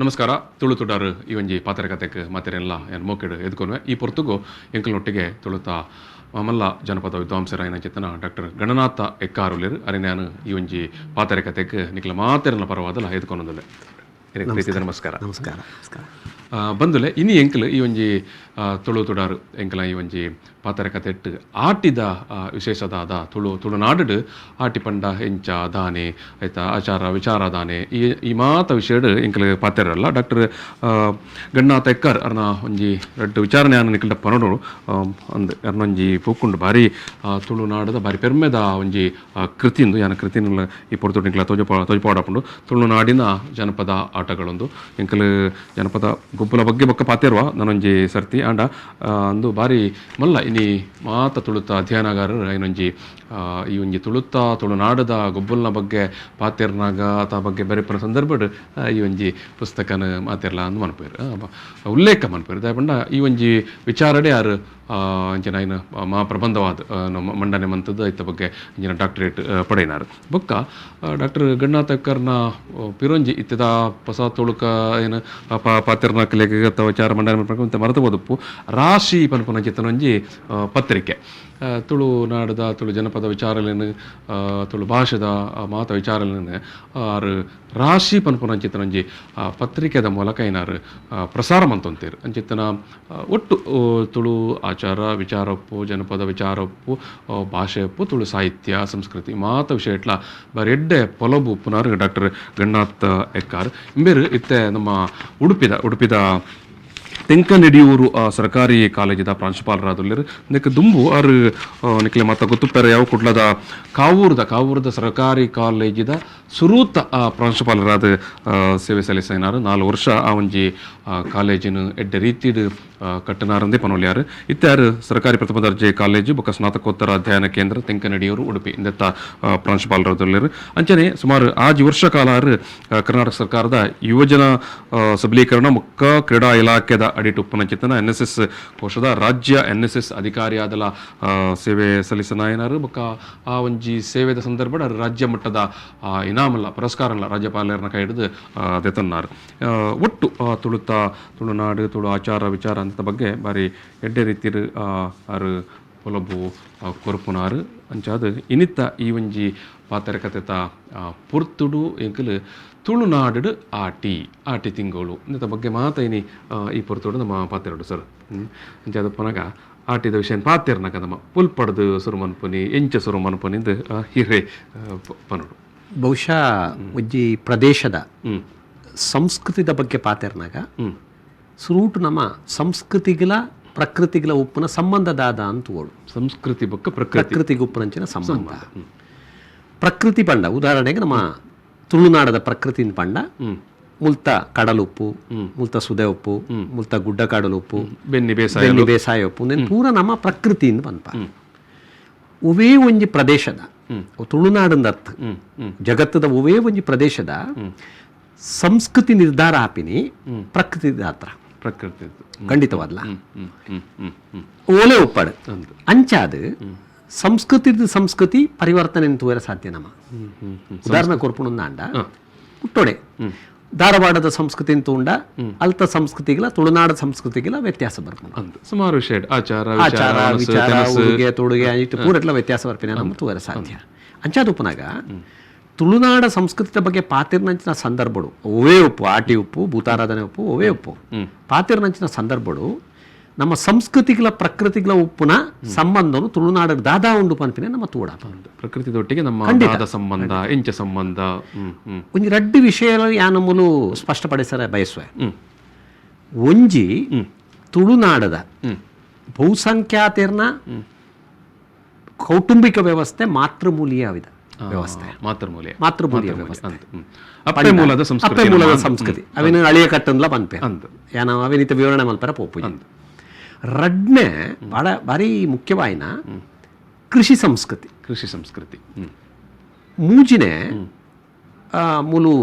ನಮಸ್ಕಾರ. ತುಳು ತುಡಾರು ಈ ಒಂಜಿ ಪಾತೆರಕತೆಕ್ ಮಾತೆರೆಲ್ಲ ಏನ್ ಮೋಕೆಡ್ ಎದ್ಕೊನುವೆ. ಈ ಪೊರ್ತುಗು ಎಂಕಲ್ನೊಟ್ಟಿಗೆ ತುಳುತ ಮಲ್ಲ ಜನಪದ ವಿದ್ವಾಂಸರಾಯಿನ ಚೇತನ ಡಾಕ್ಟರ್ ಗಣನಾಥ ಎಕ್ಕಾರುಲೆರ್ ಅರೆನ್ಯಾನು ಈ ಒಂಜಿ ಪಾತೆರಕತೆಕ್ ನಿಕ್ಲ ಮಾತೆರನ ಪರವಾದಲ ಎದ್ಕೊನೊಂದುಲ್ಲೆ. ಪ್ರೀತಿದ ನಮಸ್ಕಾರ. ನಮಸ್ಕಾರ, ನಮಸ್ಕಾರ. ಬಂದುಲೆ ಇನಿ ಎಂಕಲ್ ಈ ಒಂಜಿ ತುಳು ತುಡಾರು ಎಂಕಲ ಈ ಒಂಜಿ ಪಾತೆರ ಕತೆಟ್ ಆಟಿದ ವಿಶೇಷದಾದ ತುಳು ತುಳುನಾಡು ಆಟಿ ಪಂಡ ಎಂಚ ದಾನೆ, ಆಯ್ತಾ, ಆಚಾರ ವಿಚಾರ ದಾನೆ, ಈ ಈ ಮಾತ ವಿಷಯಡ್ ಎಂಕಲ್ ಪಾತೆರಲ್ಲ ಡಾಕ್ಟರ್ ಗಣನಾಥ ಎಕ್ಕರ್ ಅರ್ನ ಒಂಜಿ ರಡ್ಡ್ ವಿಚಾರಣೆ ಆನ ನಿಕಲ್ಡ ಪನೊಡು ಅಂದ್. ಅರ್ನೊಂಜಿ ಪೂಕುಂಡು ಬಾರಿ ತುಳುನಾಡದ ಬಾರಿ ಪೆರ್ಮೆದ ಒಂಜಿ ಕೃತಿಂದು ಯಾನ ಕೃತಿನ ಈ ಪೊರ್ತುಡು ನಿಕಲ ತೋಜಪಾಡಪುಂಡು. ತುಳುನಾಡಿನ ಜನಪದ ಆಟಗಳೊಂದು ಎಂಕಲ್ ಜನಪದ ಗೊಬ್ಬುಲ ಬಗ್ಗೆ ಬೊಕ್ಕ ಪಾತೆರುವ ನಾನೊಂಜಿ ಸರ್ತಿ. ಆಂಡ ಅಂದು ಬಾರಿ ಮಲ್ಲ ಇನಿ ಮಾತ ತುಳುತ ಅಧ್ಯಯನಗಾರರು ಐನೊಂಜಿ ಈ ಒಂಜಿ ತುಳುತ ತುಳುನಾಡದ ಗೊಬ್ಬುಲ್ನ ಬಗ್ಗೆ ಪಾತೆರ್ನಾಗ ಆತ ಬಗ್ಗೆ ಬರೆಪುನ ಸಂದರ್ಭಡ್ ಈ ಒಂಜಿ ಪುಸ್ತಕನ ಮಾತೆರ್ಲ ಅಂದ್ ಮನ್ಪುವೆರ್, ಉಲ್ಲೇಖ ಮನ್ಪುವೆರ್. ದಾಯೆ ಪಂಡ ಈ ಒಂಜಿ ವಿಚಾರಡೆ ಆರ್ ಅಂಚಿನ ಐನ ಮಹಾಪ್ರಬಂಧವಾದ ಮಂಡನೆ ಮಂತದ್ದು ಐತ ಬಗ್ಗೆ ಇಂಚಿನ ಡಾಕ್ಟರೇಟ್ ಪಡೆಯಿನಾರ್. ಬೊಕ್ಕ ಡಾಕ್ಟರ್ ಗಣನಾಥಕರ್ನ ಪಿರೊಂಜಿ ಇತ್ತೆದ ಹೊಸ ತುಳುಕ ಏನು ಪಾತೆರ್ನಕಲೆಗ್ ಅಥವಾ ವಿಚಾರ ಮಂಡನೆ ಮನ್ಪುನ ಮರೆತು ಬೋದುಪ್ಪು ರಾಶಿ ಪನ್ಪುನ ಚಿತ್ತನೊಂಜಿ ಪತ್ರಿಕೆ, ತುಳುನಾಡದ ತುಳು ಜನಪದ ವಿಚಾರಲೇನು, ತುಳು ಭಾಷೆದ ಮಾತ ವಿಚಾರಲೇನು ಆರ್ ರಾಶಿ ಪನ್ಪುನ ಅಂಚಿತ್ತನೊಂಜಿ ಪತ್ರಿಕೆದ ಮೂಲಕ ಏನಾರು ಪ್ರಸಾರ ಮಂತೊಂತೇರು. ಅಂಚಿತ್ತನ ಒಟ್ಟು ತುಳು ಆಚಾರ ವಿಚಾರ ಉಪ್ಪು, ಜನಪದ ವಿಚಾರ ಉಪ್ಪು, ಭಾಷೆ ಉಪ್ಪು, ತುಳು ಸಾಹಿತ್ಯ ಸಂಸ್ಕೃತಿ ಮಾತ ವಿಷಯ ಇಟ್ಲ ಬಾರಿ ಎಡ್ಡೆ ಪೊಲಬು ಉಪ್ಪುನಾರು ಡಾಕ್ಟರ್ ಗಣನಾಥ್ ಎಕ್ಕಾರ್. ಇಂಬೇರು ಇತ್ತೆ ನಮ್ಮ ಉಡುಪಿದ ಉಡುಪಿದ ತೆಂಕನಡಿಯೂರು ಸರ್ಕಾರಿ ಕಾಲೇಜಿದ ಪ್ರಾಂಶುಪಾಲರಾದುಲ್ಲೆರ್. ನೆಕ್ ದುಂಬು ಆರ್ ನಿಕ್ಲೆ ಮಾತ ಗೊತ್ತುಪ್ಪೆರೆ ಯಾವ ಕುಡ್ಲದ ಕಾವೂರ್ದ ಕಾವೂರ್ದ ಸರ್ಕಾರಿ ಕಾಲೇಜಿದ ಸುರೂತ ಪ್ರಾಂಶುಪಾಲರಾದ ಸೇವೆ ಸಲ್ಲಿಸಿನಾರು. 4 ವರ್ಷ ಆ ಒಂಜಿ ಕಾಲೇಜಿನ ಎಡ್ಡೆ ರೀತಿಡ್ ಕಟ್ಟನಾರಂದೇ ಪನೊಲ್ಯಾರು. ಇತ್ಯಾರು ಸರ್ಕಾರಿ ಪ್ರಥಮ ದರ್ಜೆ ಕಾಲೇಜು ಬೊಕ್ಕ ಸ್ನಾತಕೋತ್ತರ ಅಧ್ಯಯನ ಕೇಂದ್ರ ತೆಂಕನಡಿಯೂರು ಉಡುಪಿ ಇಂದೆತ್ತ ಪ್ರಾಂಶುಪಾಲರಾದುಲ್ಲೆರ್. ಅಂಚನೆ ಸುಮಾರು 6 ವರ್ಷ ಕಾಲ ಆರ್ ಕರ್ನಾಟಕ ಸರ್ಕಾರದ ಯುವಜನ ಸಬಲೀಕರಣ ಮುಕ್ಕ ಕ್ರೀಡಾ ಇಲಾಖೆದ ಅಡಿಟ್ ಉಪ್ಪುನ ಚಿತ್ತನ ಎನ್ ಎಸ್ ಎಸ್ ಕೋಶದ ರಾಜ್ಯ ಎನ್ ಎಸ್ ಎಸ್ ಅಧಿಕಾರಿಯಾದಲ ಸೇವೆ ಸಲ್ಲಿಸನಾಯನಾರು. ಬೊಕ್ಕ ಆ ಒಂಜಿ ಸೇವೆದ ಸಂದರ್ಭ ರಾಜ್ಯ ಮಟ್ಟದ ಇನಾಮಲ್ಲ ಪುರಸ್ಕಾರಲ್ಲ ರಾಜ್ಯಪಾಲರನ್ನ ಕೈ ಹಿಡಿದು ದೆತನ್ನಾರು. ಒಟ್ಟು ತುಳುತ ತುಳುನಾಡು ತುಳು ಆಚಾರ ವಿಚಾರ ಅಂತ ಬಗ್ಗೆ ಬಾರಿ ಎಡ್ಡೆ ರೀತಿರ್ ಆರು ಪೊಲಬು ಕೊರ್ಪುನಾರು. ಅಂಚಾದ್ ಇನಿತ್ತ ಈ ಒಂಜಿ ಪಾತೆರ ಕತೆತ ಪೊರ್ತುಡು ಎಂಕುಲು ತುಳುನಾಡು ಆಟಿ ಆಟಿ ತಿಂಗಳು ಇಂದ ಬಗ್ಗೆ ಮಾತ ಇನಿ ಈ ಪೊರ್ತುಡು ನಮ್ಮ ಪಾತೆರಡು ಸರ್. ಅಂಚಾದ್ ಪನಗ ಆಟಿದ ವಿಷಯ ಪಾತೆರ್ನಕ ನಮ್ಮ ಪುಲ್ಪಡ್ದು ಸುರು ಮನ್ಪುನಿ ಎಂಚ ಸುರು ಮನ್ಪುನಿಂದು ಹಿರೇ ಪನೋಡು. ಬಹುಶಃ ಒಂಜಿ ಪ್ರದೇಶದ ಸಂಸ್ಕೃತಿದ ಬಗ್ಗೆ ಪಾತೆರ್ನಾಗ ಸುರೂಟು ನಮ್ಮ ಸಂಸ್ಕೃತಿಗಳ ಪ್ರಕೃತಿಗಳ ಉಪ್ಪುನ ಸಂಬಂಧದಾದ ಅಂತ ಓಡು. ಸಂಸ್ಕೃತಿ ಬೊಕ್ಕ ಪ್ರಕೃತಿ. ಪ್ರಕೃತಿಗೆ ಉಪ್ಪುನಂಚಿನ ಸಂಬಂಧ. ಪ್ರಕೃತಿ ಪಂಡ ಉದಾಹರಣೆಗೆ ನಮ್ಮ ತುಳುನಾಡದ ಪ್ರಕೃತಿ ಪಂಡ ಮುಲ್ತ ಕಡಲುಪ್ಪು, ಮುಲ್ತ ಸುದೆ ಉಪ್ಪು, ಮುಲ್ತ ಗುಡ್ಡ ಕಡಲುಪ್ಪು, ಬೆನ್ನಿ ಬೇಸಾಯ, ಬೆನ್ನಿ ಬೇಸಾಯ ಉಪ್ಪು, ಉಂದೆನ್ ಪೂರ ನಮ್ಮ ಪ್ರಕೃತಿ ಇಂದ್ ಪನ್ಪ. ಒವೇ ಒಂಜಿ ಪ್ರದೇಶದ, ತುಳುನಾಡಿಂದ ಅರ್ಥ ಜಗತ್ತದ ಒವೇ ಒಂಜಿ ಪ್ರದೇಶದ ಸಂಸ್ಕೃತಿ ನಿರ್ಧಾರ ಆಪಿನಿ ಪ್ರಕೃತಿ ಹತ್ರ. ಪ್ರಕೃತಿ. ಖಂಡಿತವಾದ್ಲ ಓಲೆ ಉಪ್ಪಾಡು. ಅಂಚಾದ ಸಂಸ್ಕೃತಿ ಸಂಸ್ಕೃತಿ ಪರಿವರ್ತನೆ ತೂವರೆ ಸಾಧ್ಯ ನಮ್ಮ. ಉದಾಹರಣೆ ಕೊರ್ಪುಣಂದಾಂಡ ಹುಟ್ಟೋಡೆ ಧಾರವಾಡದ ಸಂಸ್ಕೃತಿ ತೂಂಡ ಅಲ್ತ ಸಂಸ್ಕೃತಿಗಳ ತುಳುನಾಡ ಸಂಸ್ಕೃತಿಗಳ ವ್ಯತ್ಯಾಸ ಬರ್ಪುಂಡು. ಅಂದ್ ಸುಮಾರು ವಿಷಯ ಆಚಾರ ಆಚಾರ ವಿಚಾರ, ಉಡುಗೆ ತೊಡುಗೆ ಇಟ್ಟು ಪೂರೆಟ್ಲ ವ್ಯತ್ಯಾಸ ಬರ್ಪಿನ ನಮ್ಮ ತೂವರೆ ಸಾಧ್ಯ. ಅಂಚಾದ ಉಪ್ಪುನಾಗ ತುಳುನಾಡ ಸಂಸ್ಕೃತಿಯ ಬಗ್ಗೆ ಪಾತಿರ್ನಂಚಿನ ಸಂದರ್ಭಡು ಒವೇ ಉಪ್ಪು, ಆಟಿ ಉಪ್ಪು, ಭೂತಾರಾಧನೆ ಉಪ್ಪು, ಒವೇ ಉಪ್ಪು, ಪಾತಿರ್ನಂಚಿನ ಸಂದರ್ಭಡು ನಮ್ಮ ಸಂಸ್ಕೃತಿಗಳ ಪ್ರಕೃತಿಗಳ ಉಪ್ಪುನ ಸಂಬಂಧನು ತುಳುನಾಡ ದಾದಾ ಉಂಡು ಪನ್ಪಿನ ನಮ್ಮ ತೂಡ. ಪ್ರಕೃತಿದೊಟ್ಟಿಗೆ ನಮ್ಮ ದಾದ ಸಂಬಂಧ, ಎಂಚ ಸಂಬಂಧ. ಹ್ಮ್ ಹ್ಮ್ ಒಂಜಿ ರಡ್ಡು ವಿಷಯ ಯಾನಮುಲು ಸ್ಪಷ್ಟಪಡಿಸರೆ ಬಯಸುವೆ. ಒಂಜಿ ತುಳುನಾಡದ ಬಹುಸಂಖ್ಯಾತಿರ್ನ ಕೌಟುಂಬಿಕ ವ್ಯವಸ್ಥೆ ಮಾತೃಮೂಲೀಯವಿದೆ ವ್ಯವಸ್ಥೆ. ಮಾತೃಮೂಲ್ಯ. ಮಾತೃಮೂಲೀಯ ವ್ಯವಸ್ಥೆ. ಅಪ್ಪೆ ಮೂಲದ ಸಂಸ್ಕೃತಿ. ಅಪ್ಪೆ ಮೂಲದ ಸಂಸ್ಕೃತಿ. ಅವಿನ ಅಳಿಯ ಕಟ್ಟಂದ್ಲ ಪನ್ಪೆ. ಅಂದ್. ಯಾನ ಅವಿನಿತ ವಿವರಣೆ ಮಲ್ಪರ ಪೋಪು. ರಡ್ನೆ ಬಾಳ ಭಾರಿ ಮುಖ್ಯವಾಯಿನ ಕೃಷಿ ಸಂಸ್ಕೃತಿ. ಕೃಷಿ ಸಂಸ್ಕೃತಿ. ಮೂಜಿನೆ ಮೂಲು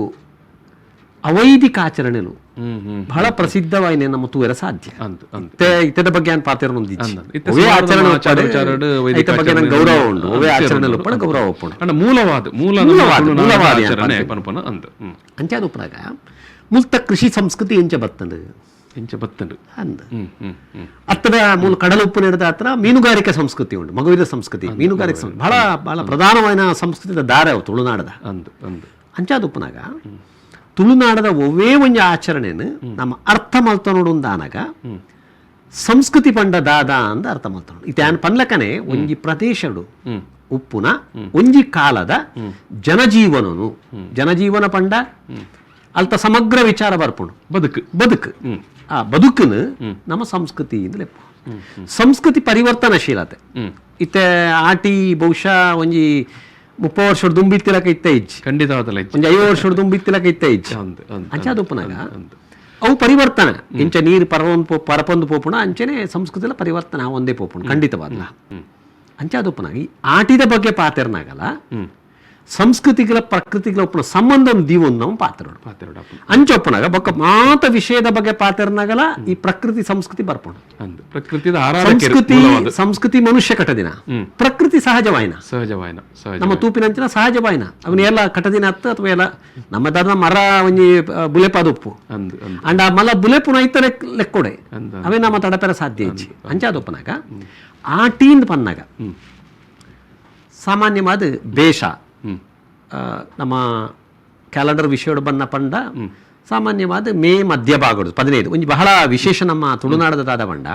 ಅವೈದಿಕ ಆಚರಣೆಲು ಹ್ಮ್ ಹ್ಮ್ ಬಹಳ ಪ್ರಸಿದ್ಧವಾಯಿನ ನಮ್ಮ ತೂವರೆ ಸಾಧ್ಯ. ಅಂದ್ ಅಂದ್. ಇತ್ತೆ ಇತ್ತದ ಬಗ್ಗೆ ಏನ್ ಪಾತೆರೊಂದಿಜ್ಜಿ. ಇತ್ತೆ ಒವೇ ಸುಮಾರು ಆಚರಣೆ ನಮ್ಮ ಆಚಾರ ಉಪ್ಪಡೆ, ವಿಚಾರಡ್ ವೈದಿಕ ಐತ ಬಗ್ಗೆ ನಂಗೆ ಆಚರಣೆ ಗೌರವ ಉಂಡು. ಒವೇ ಆಚರಣೆ ಉಂಡು. ಉಪ್ಪಡ ಗೌರವ ಉಪ್ಪುಂಡು. ಅಂಡ ಮೂಲವಾದ ಮೂಲ ನಮ್ಮ ಮೂಲವಾದ, ತುಳುನಾಡಿನ ಮೂಲವಾದ ಆಚರಣೆ ಪನ್ಪುನ ಅಂದ್. ಅಂಚಾದ ಉಪ್ಪುನಾಗ ಮುಲ್ತ ಕೃಷಿ ಸಂಸ್ಕೃತಿ ಎಂಚ ಬತ್ತಂಡು ಇಂಚ ಬತ್ತಂಡು. ಅಂದ್. ಹ್ಮ್ ಹ್ಮ್ ಹ್ಮ್ ಅತ್ತದ ಮೂಲ ಕಡಲುಪ್ಪು ನಡೆದ ಹತ್ರ ಮೀನುಗಾರಿಕೆ ಸಂಸ್ಕೃತಿ ಉಂಟು. ಮಗುವಿನ ಸಂಸ್ಕೃತಿ, ಮೀನುಗಾರಿಕೆ ಸಂಸ್ಕೃತಿ ಬಹಳ ಬಹಳ ಪ್ರಧಾನವಾದ ಸಂಸ್ಕೃತಿದ ದಾರೆ ಅವು ತುಳುನಾಡದ. ಅಂದ್ ಅಂದ್. ಅಂಚಾದುಪ್ಪನಾಗ ತುಳುನಾಡದ ಒವ್ವೇ ಒಂಜಿ ಆಚರಣೆನು ನಮ್ಮ ಅರ್ಥ ಮಲ್ತೊನೊಡು ಆನಗ ಸಂಸ್ಕೃತಿ ಪಂಡ ದಾದ ಅಂದ ಅರ್ಥ ಮಲ್ತೊನೊಡು. ಇತ್ತೆ ಪನ್ಲಕನೆ ಒಂಜಿ ಪ್ರದೇಶಡು ಉಪ್ಪುನ ಒಂಜಿ ಕಾಲದ ಜನಜೀವನನು, ಜನಜೀವನ ಪಂಡ ಅಲ್ತ ಸಮಗ್ರ ವಿಚಾರ ಬರ್ಪುಂಡು. ಬದುಕು. ಬದುಕು, ಆ ಬದುಕನ್ನು ನಮ್ಮ ಸಂಸ್ಕೃತಿ ಲೆಪ್ಪು. ಸಂಸ್ಕೃತಿ ಪರಿವರ್ತನಶೀಲತೆ. ಇತ್ತೆ ಆಟಿ ಬಹುಶಃ ಒಂಜಿ 30 ವರ್ಷ ದುಂಬಿತ್ತಿಲಕ ಇತ್ತೆ ಇಜ್ಜಿ. ಖಂಡಿತವಾದಲ್ಲ ಇಜ್ಜಿ. ಒಂಜಿ 50 ವರ್ಷ ದುಂಬಿತ್ತಿಲಕ ಇತ್ತೆ ಇಜ್ಜಿ. ಅಂದ್ ಅಂದ್. ಅಂಚಾದ ಉಪ್ಪುನಾಗ ಅವು ಪರಿವರ್ತನೆ ಇಂಚ ನೀರು ಪರವೊಂದು ಪರಪೊಂದು ಪೋಪುಣ ಅಂಚನೆ ಸಂಸ್ಕೃತಿಲ ಪರಿವರ್ತನೆ ಒಂದೇ ಪೋಪುಣ ಖಂಡಿತವಾದ್ಲ. ಅಂಚಾದ ಉಪ್ಪುನಾಗ ಈ ಆಟಿದ ಬಗ್ಗೆ ಪಾತೆರ್ನಾಗಲ ಸಂಸ್ಕೃತಿಗಳ ಪ್ರಕೃತಿಗಳ ಉಪ್ಪುನ ಸಂಬಂಧ ದೀವೊಂದು ನಾವು ಪಾತ್ರಡು. ಪಾತೆರೊಡು. ಅಂಚ ಉಪ್ಪುನಾಗ ಬೊಕ್ಕ ಮಾತ ವಿಷಯದ ಬಗ್ಗೆ ಪಾತೆರ್ನಾಗಲ ಈ ಪ್ರಕೃತಿ ಸಂಸ್ಕೃತಿ ಬರ್ಪುಂಡು. ಅಂದ್, ಪ್ರಕೃತಿದ ಆರಾಧಕರು. ಸಂಸ್ಕೃತಿ ಸಂಸ್ಕೃತಿ ಮನುಷ್ಯ ಕಟದಿನ, ಪ್ರಕೃತಿ ಸಹಜವಾಯಿನ. ಸಹಜವಾಯಿನ, ಸಹಜ. ನಮ್ಮ ತೂಪಿನಂಚಿನ ಸಹಜವಾಯಿನ. ಅವನ ಎಲ್ಲ ಕಟದಿನ ಅತ್ತ ಅಥವಾ ಎಲ್ಲ ನಮ್ಮ ದಾದ ಮರ ಒಂಜಿ ಬುಲೆಪಾದ ಉಪ್ಪು. ಅಂದ್ ಅಂದ್. ಅಂಡ ಆ ಮಲ ಬುಲೆಪುನ ಇತ್ತ ಲೆಕ್ಕೊಡೆ ಅಂದ್. ಅವೇ ನಮ್ಮ ತಡಪೆರ ಸಾಧ್ಯ ಇಜ್ಜಿ. ಅಂಚಾದ ಉಪ್ಪುನಾಗ ಆಟೀಂದ್ ಪನ್ನಾಗ ಸಾಮಾನ್ಯವಾದ ಬೇಷ ನಮ್ಮ ಕ್ಯಾಲೆಂಡರ್ ವಿಷಯಡು ಬನ್ನ ಪಂಡ ಸಾಮಾನ್ಯವಾದ ಮೇ ಮಧ್ಯ ಭಾಗಡು 15 ಒಂಜಿ ಬಹಳ ವಿಶೇಷ ನಮ್ಮ ತುಳುನಾಡದ ದಾದ ಪಂಡ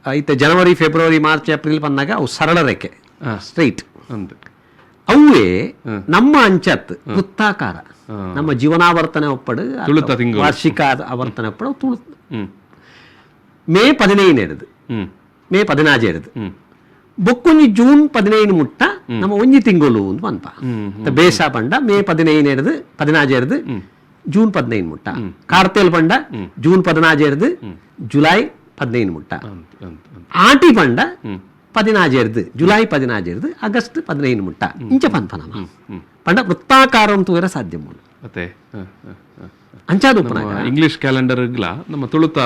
ಇತ್ತೆ January, February, March, April ಪನ್ನಾಗ ಅವು ಸರಳ ರೇಖೆ, ಸ್ಟ್ರೈಟ್. ಅಂದ್. ಅವುವೇ ನಮ್ಮ ಅಂಚತ್ ವೃತ್ತಾಕಾರ ನಮ್ಮ ಜೀವನಾವರ್ತನೆ ಒಪ್ಪಡು ಅಥವಾ ತುಳುತ ತಿಂಗಳು. ವಾರ್ಷಿಕ ಆವರ್ತನೆ ಒಪ್ಪಡು ಅವು ತುಳು. ಮೇ 15 ಇರುದು, ಮೇ 16 ಇರುದು, ಬೊಕ್ಕೊಂಜಿ ಜೂನ್ 15 ಮುಟ್ಟ ನಮ್ಮ ಒಂಜಿ ತಿಂಗಳು ಅಂತ ಪನ್ಪ. ಬೇಸ ಪಂಡ ಮೇ 15 ಇರುದು, 16 ಇರುದು ಜೂನ್ 15 ಮುಟ್ಟ. ಕಾರ್ತೇಲ್ ಪಂಡ ಜೂನ್ 16 ಇರುದು ಜುಲೈ 15 ಮುಟ್ಟ. ಅಂದ್ ಅಂದ್ ಅಂದ್. ಆಟಿ ಪಂಡ 16 ಇರುದು, ಜುಲೈ 16 ಇರುದು ಆಗಸ್ಟ್ 15 ಮುಟ್ಟ. ಇಂಚ ಪನ್ಪ ನಮ್ಮ ಪಂಡ ವೃತ್ತಾಕಾರ ತೂವರೆ ಸಾಧ್ಯ ಉಂಡು. ಮತ್ತೆ ಹ, ಹ, ಹ. ಅಂಚಾದ ಉಪ್ಪುನಾಗ ಇಂಗ್ಲಿಷ್ ಕ್ಯಾಲೆಂಡರ್ ನಮ್ಮ ತುಳುತ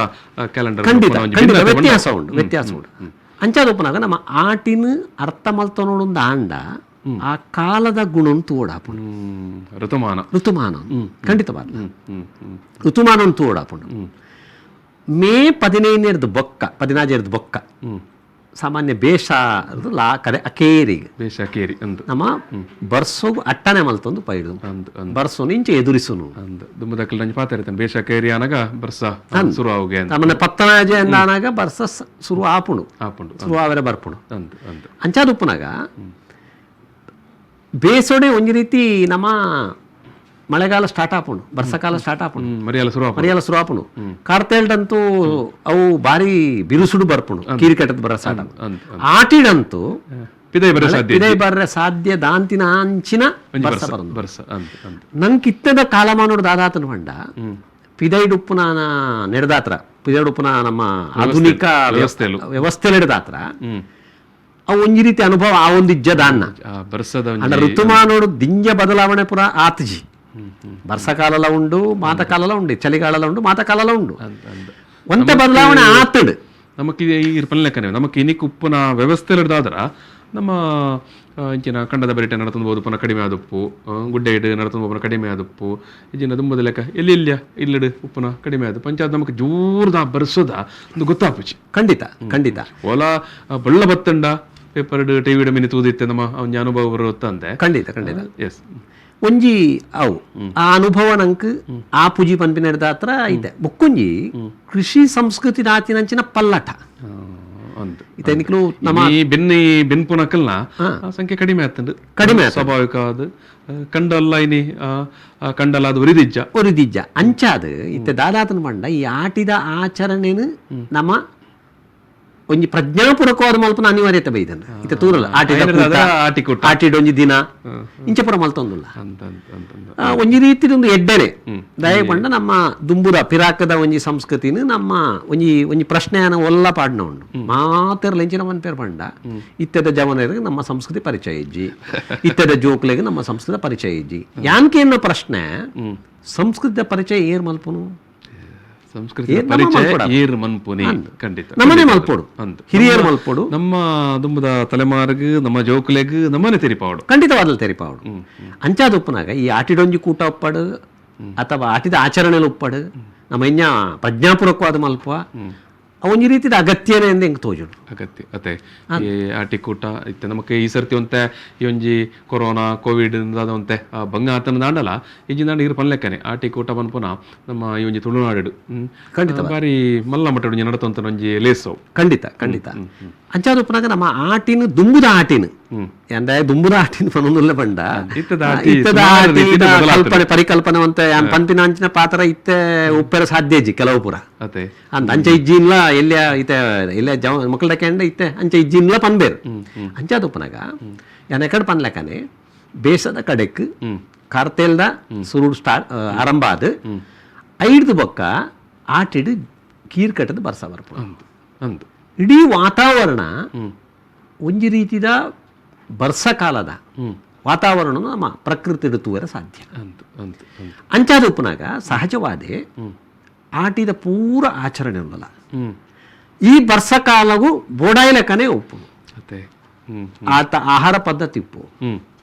ಕ್ಯಾಲೆಂಡರ್ ಖಂಡಿತ ಖಂಡಿತ ವ್ಯತ್ಯಾಸ ಉಂಟು, ವ್ಯತ್ಯಾಸ ಉಂಟು. ಅಂಚಾದ ಉಪ್ಪುನಾಗ ನಮ್ಮ ಆಟಿನ ಅರ್ಥ ಮಲ್ತೊನೊಡೊಂದು ಆಂಡ ಆ ಕಾಲದ ಗುಣನ್ ತೂವೊಡಾಪುಂಡು. ಋತುಮಾನ. ಋತುಮಾನ ಖಂಡಿತವಾದ ಹ್ಮ್ ಹ್ಮ್ ಹ್ಮ್ ಋತುಮಾನ ತೂವೊಡಾಪುಂಡು. ಮೇ 15 ಬೊಕ್ಕ, 16 ಬೊಕ್ಕ ಸಾಮಾನ್ಯ ಬೇಷ ಲಾ ಕರೆ ಅಕೇರಿಗೆ ಬೇಷ ಕೇರಿ ಅಂದ್. ನಮ್ಮ ಬರ್ಸೋಗು ಅಟ್ಟನೆ ಮಲ್ತೊಂದು ಪೈಡು ಅಂದ್ ಅಂದ್. ಬರ್ಸೋನು ಇಂಚ ಎದುರಿಸುನು. ಅಂದ್, ದುಂಬದಕ್ಕಲ್ ನಂಜಿ ಪಾತೆರಿತೇನೆ ಬೇಷ ಕೇರಿ ಆನಗ ಬರ್ಸ ಶುರು ಆವುಗೆ ಅಂತ. ನಮ್ಮನೆ ಪತ್ತನಾಜೆ ಅಂದಾನಾಗ ಬರ್ಸ ಶುರು ಆಪುಂಡು. ಆಪುಂಡು. ಶುರು ಆವರೆ ಬರ್ಪುಂಡು. ಅಂದ್ ಅಂದ್. ಅಂಚಾದ ಉಪ್ಪುನಾಗ ಬೇಸೋಡೆ ಒಂಜಿ ರೀತಿ ನಮ್ಮ ಮಳೆಗಾಲ ಸ್ಟಾರ್ಟ್ ಆಪುಂಡು, ಬರ್ಸಕಾಲ ಸ್ಟಾರ್ಟ್ ಆಪುಂಡು. ಮರಿಯಲ್ಲ ಶುರು ಆಪುಂಡು. ಮರಿಯಲ್ಲ ಶುರು ಆಪುಂಡು. ಕಾರ್ತೇಲ್ಡಂತೂ ಅವು ಭಾರಿ ಬಿರುಸುಡು ಬರ್ಪುಂಡು, ಕೀರಿ ಕಟ್ಟದ ಬರ ಸ್ಟಾರ್ಟ್ ಆಪುಂಡು. ಅಂದ್. ಆಟಿಡಂತೂ ಪಿದೈ ಬರ ಸಾಧ್ಯ ಪಿದೈ ಬರ್ರೆ ಸಾಧ್ಯ ದಾಂತಿನ ಅಂಚಿನ ಬರ್ಸ ಬರಂದು. ಬರ್ಸ ಅಂದ್ ಅಂದ್. ನಂಗೆ ಇತ್ತದ ಕಾಲಮಾನೋಡು ದಾದಾತನ ಪಂಡ ಪಿದೈಡುಪ್ಪುನ ನೆಡದಾತ್ರ, ಪಿದೈಡುಪ್ಪುನ ನಮ್ಮ ಆಧುನಿಕ ವ್ಯವಸ್ಥೆಲು. ವ್ಯವಸ್ಥೆ ನಡೆದಾತ್ರ ಅವು ಒಂಜಿ ರೀತಿ ಅನುಭವ ಆ ಒಂದು ಇಜ್ಜ ದಾನ್ನ. ಆ ಬರ್ಸದ ಅಂಡ ಒಂಜಿ ಋತುಮಾನೋಡು ದಿಂಜ ಬದಲಾವಣೆ ಪುರ ಆತಜಿ. ಬರ್ಸಕಾಲಲ ಉಂಡು, ಮಾತಕಾಲಲ ಉಂಡು, ಚಳಿಗಾಲಲ ಉಂಡು, ಮಾತಕಾಲಲ ಉಂಡು. ಅಂದ್ ಅಂದ್. ಒಂತೆ ಬದಲಾವಣೆ ಆತಡು. ನಮಕ್ ಈ ಪನ್ಲೆಕ್ಕನೆ ನಮಕ್ ಇನಿಕ್ ಉಪ್ಪುನ ವ್ಯವಸ್ಥೆ ದಾದ್ರ ನಮ್ಮ ಇಂಚಿನ ಕಂಡದ ಬರಿಟೆ ನಡತೊಂದು ಬೋದು ಪುನ ಕಡಿಮೆ ಆದುಪ್ಪು, ಗುಡ್ಡೆ ಇಡು ನಡತೊಂದು ಪೋಪುನ ಕಡಿಮೆ ಆದುಪ್ಪು, ಇಂಚಿನ ದುಂಬದ ಲೆಕ್ಕ ಎಲ್ಲಿ ಎಲ್ಲಿಯ ಇಲ್ಲಿಡು ಉಪ್ಪುನ ಕಡಿಮೆ ಆದು ಪಂಚಾಯತ್ ನಮಕ್ ಜೋರ್ದ ಬರ್ಸೋದ ಒಂದು ಗೊತ್ತಾಪುಜಿ. ಖಂಡಿತ ಖಂಡಿತ. ಓಲಾ ಬಳ್ಳ ಬತ್ತಂಡ ಪೇಪರ್ ಟಿವಿ ಮಿನಿ ತೂದಿತ್ತೆ ನಮ್ಮ ಒಂಜಿ ಅನುಭವ ಬರುತ್ತಂದೆ. ಖಂಡಿತ ಖಂಡಿತ. ಎಸ್. ಒಂಜಿ ಅವು ಆ ಅನುಭವ ನಂಕ್ ಆ ಪುಜಿ ಪನ್ಪಿನ ಹತ್ರ ಇದೆ. ಬೊಕ್ಕೊಂಜಿ ಕೃಷಿ ಸಂಸ್ಕೃತಿ ನಾತಿನಂಚಿನ ಪಲ್ಲಟ ಅಂದ್. ಇತ್ತೆ ನಿಕ್ಲು ನಮ್ಮ ಈ ಬೆನ್ನಿ ಬೆನ್ಪುನಕಲ್ನ ಆ ಸಂಖ್ಯೆ ಕಡಿಮೆ ಆತಂಡು. ಕಡಿಮೆ. ಸ್ವಾಭಾವಿಕ ಅದು ಕಂಡಲ್ಲ ಇನಿ ಕಂಡಲ್ಲ ಅದು ಒರಿದಿಜ್ಜ. ಒರಿದಿಜ್ಜ. ಅಂಚಾದ್ ಇತ್ತೆ ದಾದಾತನ ಪಂಡ ಈ ಆಟಿದ ಆಚರಣೆನು ನಮ್ಮ ಒಂಜಿ ಪ್ರಜ್ಞಾಪೂರ್ವಕವಾದ ಮಲ್ಪನ ಅನಿವಾರ್ಯತೆ ಬೈದನ್. ಇತ್ತೆ ತೂರಲ್ಲ ಆಟಿದ ಕೂಟ, ಆಟಿ ಕೂಟ. ಆಟಿಡ್ ಒಂಜಿ ದಿನ ಇಂಚ ಪೂರ ಮಲ್ತೊಂದುಲ್ಲ. ಅಂದ್ ಅಂದ್ ಅಂದ್ ಅಂದ್. ಒಂಜಿ ರೀತಿದ ಒಂದು ಎಡ್ಡೆನೆ ದಯ ಪಂಡ ನಮ್ಮ ದುಂಬುದ ಪಿರಾಕದ ಒಂಜಿ ಸಂಸ್ಕೃತಿನ ನಮ್ಮ ಒಂಜಿ ಒಂಜಿ ಪ್ರಶ್ನೆಯನ್ನ ಒಲ್ಲ ಪಾಡ್ನ ಉಂಡು ಮಾತೆರ್ಲ ಎಂಚಿನ ಮನ್ಪೇರ್ ಪಂಡ ಇತ್ತೆದ ಜವನರಿಗೆ ನಮ್ಮ ಸಂಸ್ಕೃತಿ ಪರಿಚಯ ಇಜ್ಜಿ, ಇತ್ತೆದ ಜೋಕ್ಲೆಗ್ ನಮ್ಮ ಸಂಸ್ಕೃತಿ ಪರಿಚಯ ಇಜ್ಜಿ ಯಾನ್ಕೆ ಎನ್ನೋ ಪ್ರಶ್ನೆ. ಸಂಸ್ಕೃತಿಯ ಪರಿಚಯ ಏರ್ ಮಲ್ಪುನು? ಸಂಸ್ಕೃತಿ ಏರ್ ನಮ್ಮ ಪರಿಚಯ ಮಲ್ಪೊಡ. ಏರ್ ಮನ್ಪುನಿ ಖಂಡಿತ. ನಮ್ಮನೆ ಮಲ್ಪೊಡು. ಅಂದ್. ಹಿರಿಯರು ಮಲ್ಪೊಡು. ನಮ್ಮ ದುಂಬುದ ತಲೆಮಾರ್ಗ್ ನಮ್ಮ ಜೋಕುಲೆಗ್ ನಮ್ಮನೆ ತೆರಿಪಾವಡು. ಖಂಡಿತವಾದಲ್ ತೆರಿಪಾವಡು. ಅಂಚಾದ ಉಪ್ಪುನಾಗ ಈ ಆಟಿಡೊಂಜಿ ಕೂಟ ಉಪ್ಪಡು, ಅಥವಾ ಆಟಿದ ಆಚರಣೆಲು ಉಪ್ಪಡು ನಮ್ಮ ಇನ್ನ ಪ್ರಜ್ಞಾಪೂರ್ವಕವಾದ ಮಲ್ಪ ಒಂಜಿ ರೀತಿದ ಅಗತ್ಯನೇ ಎಂದು ಎಂಕ್ ತೋಜುಂಡು. ಅಗತ್ಯ ಅತೆ. ಈ ಆಟಿ ಕೂಟ ಇತ್ತೆ ನಮಕ್ ಈ ಸರ್ತಿ ಒಂತೆ ಈ ಒಂಜಿ ಕೊರೋನಾ ಕೋವಿಡ್ ಒಂತೆ ಬಂಗ ಆತನ ದಾಂಡಲ ಇಜ್ಜಿಂದಾಂಡ ಇರು ಪನ್ಲೆಕ್ಕನೆ ಆಟಿ ಕೂಟ ಪನ್ಪುನ ನಮ್ಮ ಈ ಒಂಜಿ ತುಳುನಾಡು ಖಂಡಿತ. ಬಾರಿ ಮಲ್ಲ ಮಟ್ಟ ಒಂಜಿ ನಡತಂತ ಒಂಜಿ ಲೇಸು. ಖಂಡಿತ ಖಂಡಿತ. ಅಂಚಾದ ಉಪ್ಪುನಗ ನಮ್ಮ ಆಟಿನ ದುಂಬುದ ಆಟಿನ ಎಂದ ದುಂಬುದ ಆಟಿನ ಪನೊಂದುಲ್ಲ ಪಂಡ ಇತ್ತದ ಆಟಿ ಇತ್ತದ ಸುಮಾರು ಆಟಿದ ರೀತಿಡ್ ಬದಲಾತುಂಡು. ಕಲ್ಪನೆ ಪರಿಕಲ್ಪನೆ ಒಂತೆ ಯಾನ್ ಪನ್ಪಿನ ಅಂಚಿನ ಪಾತ್ರ ಇತ್ತೆ ಉಪ್ಪೆರ ಸಾಧ್ಯ ಇಜ್ಜಿ ಕೆಲವು ಪೂರ. ಅತೆ. ಅಂದ್ ಅಂಚ ಇಜ್ಜಿನ್ಲ ಎಲ್ಲಿಯ ಇತ್ತೆ ಎಲ್ಲಿಯ ಜವ ಮಕ್ಕಳ ಕೆಂಡ ಇತ್ತೆ ಅಂಚ ಇಜ್ಜಿನ್ಲ ಪನ್ಬೇರು. ಅಂಚಾದ ಉಪ್ಪುನಗ ಯಾನ್ ಎಕಡೆ ಪನ್ಲೆಕ್ಕನೆ ಬೇಸದ ಕಡೆಕ್ ಕಾರ್ತೇಲ್ದ ಸುರುಡ್ ಸ್ಟಾರ್ಟ್ ಆರಂಭ ಆದ್ ಐಡ್ದು ಬೊಕ್ಕ ಆಟಿಡ್ ಕೀರ್ ಕಟ್ಟದ ಬರ್ಸ ಬರ್ಪುಂಡು. ಅಂದ್ ಅಂದ್. ಇಡೀ ವಾತಾವರಣ ಒಂಜಿ ರೀತಿದ ಬರ್ಸ ಕಾಲದ ವಾತಾವರಣ ನಮ್ಮ ಪ್ರಕೃತಿ ತೂವರೆ ಸಾಧ್ಯ. ಅಂದ್ ಅಂದ್ ಅಂದ್. ಅಂಚಾದ ಉಪ್ಪುನಾಗ ಸಹಜವಾದೆ ಆಟಿದ ಪೂರ ಆಚರಣೆ ಉಂಡಲ್ಲ ಈ ಬರ್ಸ ಕಾಲವು ಬೋಡಾಯ್ಲೆಕ್ಕನೆ ಉಪ್ಪು. ಅತೆ. ಆತ ಆಹಾರ ಪದ್ಧತಿ ಉಪ್ಪು,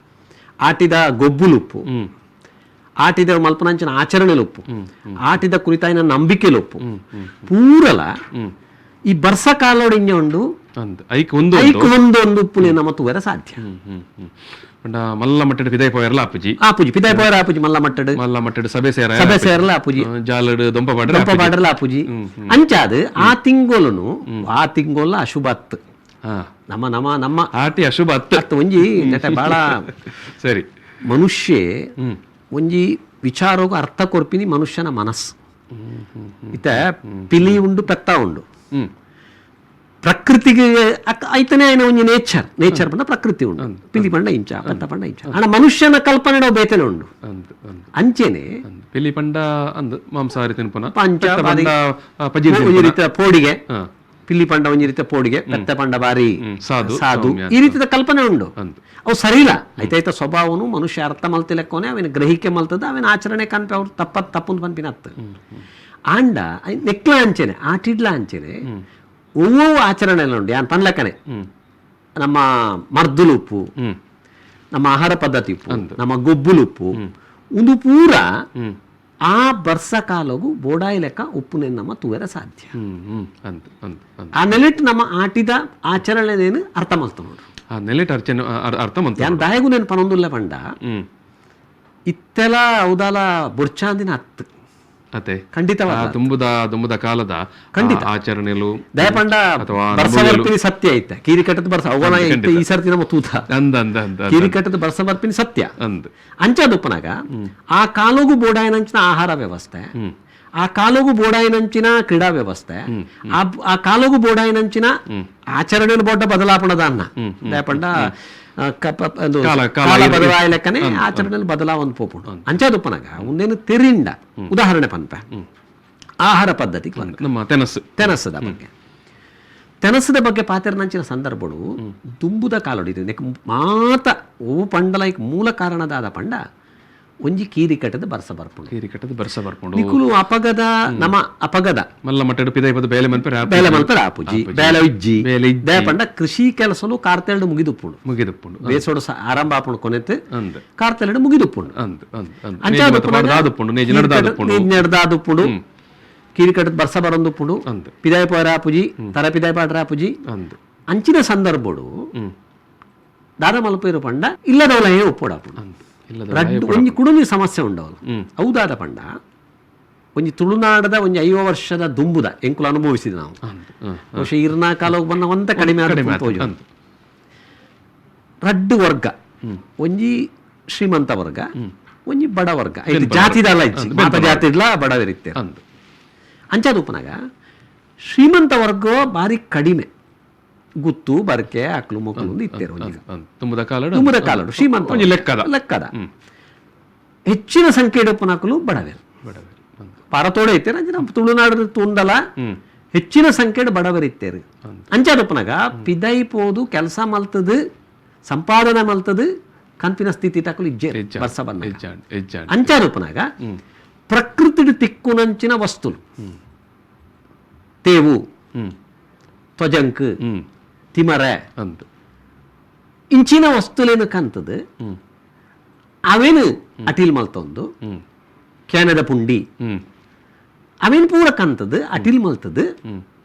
ಆಟಿದ ಗೊಬ್ಬುಲುಪ್ಪು, ಆಟಿದ ಮಲ್ಪನಂಚಿನ ಆಚರಣೆಲುಪ್ಪು, ಆಟಿದ ಕುರಿತಾಯಿನ ನಂಬಿಕೆಲುಪ್ಪು ಪೂರಲ ಈ ಬರ್ಸ ಕಾಲೋಡು ಇಂಜ ಉಂಡು. ಅಂದ್ ಐಕ್ ಒಂದು ಐಕ್ ಒಂದು ಒಂದು ಉಪ್ಪುನೆ ನಮ್ಮ ತೂವರೆ ಸಾಧ್ಯ. ಹ್ಮ್ ಹ್ಮ್ ಪಂಡ ಮಲ್ಲ ಮಟ್ಟಡ್ ಪಿದಾಯಿ ಪೋಯರ್ಲ ಆಪುಜಿ. ಆಪುಜಿ, ಪಿದಾಯಿ ಪೋಯರ ಆಪುಜಿ ಮಲ್ಲ ಮಟ್ಟಡ್. ಮಲ್ಲ ಮಟ್ಟಡ್ ಸಭೆ ಸೇರ ಸಭೆ ಸೇರಲ ಆಪುಜಿ. ಜಾಲಡ್ ದೊಂಪ ಪಾಡ್ರೆ ದೊಂಪ ಪಾಡರ್ಲ ಆಪುಜಿ. ಅಂಚಾದ್ ಆ ತಿಂಗೊಲುನು ಆ ತಿಂಗೊಲ್ಲ ಅಶುಭ ಅತ್ತು. ನಮ್ಮ ನಮ್ಮ ನಮ್ಮ ಆಟಿ ಅಶುಭ ಅತ್ತು. ಅತ್ತು ಒಂಜಿ ನೆಟ ಬಾಳ. ಸರಿ. ಮನುಷ್ಯ ಒಂಜಿ ವಿಚಾರಗೂ ಅರ್ಥ ಕೊರ್ಪಿನಿ ಮನುಷ್ಯನ ಮನಸ್ಸು. ಇತ್ತ ಪಿಲಿ ಉಂಡು, ಪೆತ್ತ ಉಂಡು. ಪ್ರಕೃತಿಗೆ ಐತನೇ ಆಯ್ನ ಒಂಜಿ ನೇಚರ್ ನೇಚರ್ ಪಂಡ ಪ್ರಕೃತಿ ಉಂಡು. ಪಿಲಿ ಪಂಡ ಇಂಚ, ಪೆತ್ತ ಪಂಡ ಇಂಚ. ಆಂಡ ಮನುಷ್ಯನ ಕಲ್ಪನೆ ಬೇತನೆ ಉಂಡು. ಅಂದ್ ಅಂದ್. ಅಂಚೆನೆ ಅಂದ್ ಪಿಲಿ ಪಂಡ ಅಂದ್ ಮಾಂಸಾಹಾರಿ ತಿನ್ಪುನ, ಪಂಚ ಪೆತ್ತ ಪಂಡ ಪಜಿರ್ ಒಂಜಿ ತಿನ್ಪುನ. ರೀತಿಯ ಪೋಡಿಗೆ. ಪಿಲಿ ಪಂಡ ಒಂಜಿ ರೀತಿಯ ಪೋಡಿಗೆ, ಪೆತ್ತ ಪಂಡ ಬಾರಿ ಸಾಧು, ಸಾಧು, ಸೌಮ್ಯ. ಈ ರೀತಿಯ ಕಲ್ಪನೆ ಉಂಡು. ಅಂದ್. ಅವು ಸರಿಯಿಲ್ಲ. ಐತೈತ ಸ್ವಭಾವನು ಮನುಷ್ಯ ಅರ್ಥ ಮಲ್ತಿಲೆಕ್ಕೋನೆ ಅವಿನ ಗ್ರಹಿಕೆ ಮಲ್ತದ ಅವಿನ ಆಚರಣೆ ಕನ್ಪೆ ಅವ್ರು ತಪ್ಪ ತಪ್ಪುಂದು ಪನ್ಪಿನ ಅತ್ತು. ಆಂಡ ನೆಕ್ಲ ಅಂಚೆನೆ ಆಟಿಡ್ಲ ಅಂಚೆನೆ ಒವ್ವೋ ಆಚರಣೆ ಉಂಡು. ಯಾನ್ ಪನ್ಲಕ್ಕನೆ ನಮ್ಮ ಮರ್ದುಲುಪ್ಪು, ನಮ್ಮ ಆಹಾರ ಪದ್ಧತಿ ಉಪ್ಪು, ನಮ್ಮ ಗೊಬ್ಬುಲುಪ್ಪು, ಉಂದು ಪೂರ ಆ ಬರ್ಸ ಕಾಲಗು ಬೋಡಾಯಿ ಲೆಕ್ಕ ಉಪ್ಪುನೆ ನಮ್ಮ ತೂವರೆ ಸಾಧ್ಯ. ಹ್ಮ್ ಹ್ಮ್ ಅಂದ್ ಅಂದ್ ಅಂದ್. ಆ ನೆಲೆಟ್ ನಮ್ಮ ಆಟಿದ ಆಚರಣೆನೇನು ಅರ್ಥ ಮಲ್ತ ನೋಡು. ಆ ನೆಲೆಟ್ ಅರ್ಚನೆ ಅರ್ಥ ಮಂತ. ಯಾನ್ ದಾಯಗು ನೆನ್ ಪನೊಂದುಲ್ಲ ಪಂಡ ಇತ್ತೆಲ ಔದಾಲ ಬುರ್ಚಾಂದಿನ ಅತ್ತು. ಅತೆ. ಖಂಡಿತವಾದ ಆ ತುಂಬುದ ದುಂಬುದ ಕಾಲದ ಖಂಡಿತ. ಆ ಆಚರಣೆಲು ದಯಪಂಡ ಅಥವಾ ಬರ್ಸ ನಂಬುಗೆಲು. ಬರ್ಪಿನಿ ಸತ್ಯ ಐತೆ. ಕೀರಿ ಕಟ್ಟದ ಬರ್ಸ ಅವನ ಖಂಡಿತ. ಈ ಸರ್ತಿ ನಮ್ಮ ತೂತ ಅಂದ್ ಅಂದ್ ಅಂದ್ ಅಂದ್. ಕೀರಿ ಕಟ್ಟದ ಬರ್ಸ ಬರ್ಪಿನಿ ಸತ್ಯ. ಅಂದ್. ಅಂಚಾದುಪ್ಪನಾಗ ಆ ಕಾಲೋಗು ಬೋಡಾಯನಂಚಿನ ಆಹಾರ ವ್ಯವಸ್ಥೆ, ಆ ಕಾಲೋಗು ಬೋಡಾಯನಂಚಿನ ಕ್ರೀಡಾ ವ್ಯವಸ್ಥೆ, ಆ ಆ ಕಾಲೋಗು ಬೋಡಾಯನಂಚಿನ ಆಚರಣೆ ಬೋಡ್ಡ ಬದಲಾಪಣದ ಅನ್ನ ದಯಪಂಡ ಒಂದು ಕಾಲ ಕಾಲ ಬದಲಾಯ ಲೆಕ್ಕನೆ ಆಚರಣೆಯಲ್ಲಿ ಬದಲಾವಣೆ ಪೋಪುಂಡು. ಅಂಚಾದುಪ್ಪನಾಗ ಒಂದೇನು ತೆರಿಂಡ ಉದಾಹರಣೆ ಪನ್ಪೆ ಆಹಾರ ಪದ್ಧತಿ ನಮ್ಮ ತೆನಸ್ಸು ತೆನಸದ ಬಗ್ಗೆ ತೆನಸದ ಬಗ್ಗೆ ಪಾತೆರ್ನಂಚಿನ ಸಂದರ್ಭಡು ದುಂಬುದ ಕಾಲೊಡು ಇದು ನೆಕ್ ಮಾತ ಓ ಪಂಡಲ ಐಕ್ ಮೂಲ ಕಾರಣದಾದ ಪಂಡ ಒಂಜಿ ಕೀರಿ ಕಟ್ಟದ ಬರ್ಸ ಬರ್ಪುಂಡು. ಕೀರಿ ಕಟ್ಟದ ಬರ್ಸ ಬರ್ಪುಂಡು. ನಿಕುಲು ಅಪಗದ ನಮ್ಮ ಅಪಗದ ಮಲ್ಲ ಮಟ್ಟಡ್ ಪಿದಾಯಿ ಪದ ಬೇಲೆ ಮನ್ಪೆರೆ ಆಪುಜಿ. ಬೇಲೆ ಮಲ್ಪೆರ ಆಪುಜಿ, ಬೇಲೆ ಇಜ್ಜಿ. ಬೇಲೆ ಇಜ್ಜಿ. ದಯ ಪಂಡ ಕೃಷಿ ಕೆಲಸಲು ಕಾರ್ತೆಲ್ಡ್ ಮುಗಿದುಪ್ಪುಂಡು. ಮುಗಿದುಪ್ಪುಂಡು. ಬೇಸೋಡು ಆರಂಭ ಆಪುಂಡು ಕೊನೆತ್ ಅಂದ್. ಕಾರ್ತೆಲ್ಡ್ ಮುಗಿದುಪ್ಪುಂಡು. ಅಂದ್ ಅಂದ್ ಅಂದ್. ಅಂಚಾದ ನೇಜಿ ಮಾತ ಪಾಡ್ದಾದುಪ್ಪುಂಡು, ನೇಜಿ ನಡ್ದಾದುಪ್ಪುಂಡು. ನೆಡ್ದಾದುಪ್ಪುಂಡು, ಕೀರಿ ಕಟ್ಟದ ಬರ್ಸ ಬರೊಂದುಪ್ಪುಂಡು. ಅಂದ್. ಪಿದಾಯಿ ಪೋರ ಆಪುಜಿ, ತರ ಪಿದಾಯಿ ಪಾಡ್ರ ಆಪುಜಿ. ಅಂದ್. ಅಂಚಿನ ಸಂದರ್ಭಡು ದಾದ ಮಲ್ಪೇರು ಪಂಡ ಇಲ್ಲದವಲೇ ಒಪ್ಪೋಡಾಪುಂಡು. ಅಂದ್ ಇಲ್ಲದ ರಡ್ಡ್ ಒಂಜಿ ಕುಡುಮಿ ಸಮಸ್ಯೆ ಉಂಡವಲು. ಹೌದಾದ ಪಂಡ ಒಂಜಿ ತುಳುನಾಡದ ಒಂಜಿ 50 ವರ್ಷದ ದುಂಬುದ ಎಂಕುಲು ಅನುಭವಿಸಿದ ನಾವು. ಅಂದ್ ಬಹುಶಃ ಇರ್ನಾ ಕಾಲಕ್ಕೆ ಬಂದ ಒಂತ ಕಡಿಮೆ ಆದ ಕಡಿಮೆ ಆತು. ತೋಜು. ಅಂದ್. ರಡ್ಡು ವರ್ಗ, ಒಂಜಿ ಶ್ರೀಮಂತ ವರ್ಗ, ಒಂಜಿ ಬಡ ವರ್ಗ. ಇದು ಜಾತಿದಲ್ಲ ಇಜ್ಜಿ, ಮಾತ ಜಾತಿಡ್ಲ ಬಡವರಿತ್ತೆ. ಅಂದ್. ಅಂಚಾದ ಉಪನಾಗ ಶ್ರೀಮಂತ ವರ್ಗ ಬಾರಿ ಕಡಿಮೆ, ಗುತ್ತು ಬರಕೆ ಅಕ್ಲು ಮೊಕ್ಲು ಒಂದು ಇತ್ತೇರು ಒಂಜಿ ಅಂದ್ ತುಂಬುದ ಕಾಲಡು ತುಂಬುದ ಕಾಲಡು ಶ್ರೀಮಂತ ಒಂಜಿ ಲೆಕ್ಕದ ಲೆಕ್ಕದ ಹೆಚ್ಚಿನ ಸಂಖ್ಯೆ ಉಪ್ಪನಕಲು ಬಡವೇರು. ಬಡವರು ಅಂದ್. ಪಾರತೋಡೆ ಇತ್ತೇರು ಅಂಚೆ ನಮ್ಮ ತುಳುನಾಡು ತುಂಡಲ ಹೆಚ್ಚಿನ ಸಂಖ್ಯೆಡ್ ಬಡವರು ಇತ್ತೇರು. ಅಂಚಾದ ಉಪ್ಪನಾಗ ಪಿದೈ ಪೋದು ಕೆಲಸ ಮಲ್ತದು ಸಂಪಾದನೆ ಮಲ್ತದು ಕನ್ಪಿನ ಸ್ಥಿತಿ ತಕಲು ಇಜ್ಜೆ ಬರ್ಸ ಬನ್ನ. ಎಜ್ಜಾಂಡ್ ಎಜ್ಜಾಂಡ್. ಅಂಚಾದ ಉಪ್ಪನಾಗ ಪ್ರಕೃತಿಡ್ ತಿಕ್ಕುನಂಚಿನ ವಸ್ತುಲು ತೇವು, ತ್ವಜಂಕ್, ತಿಮರೆ ಅಂದ್ ಇಂಚಿನ ವಸ್ತುಲೇನು ಕಂತದು ಅವೇನು ಅಟೀಲ್ ಮಲ್ತೊಂದು ಕೇನದ ಪುಂಡಿ ಅವೇನು ಪೂರ ಕಂತದ್ದು ಅಟಿಲ್ ಮಲ್ತದ್ದು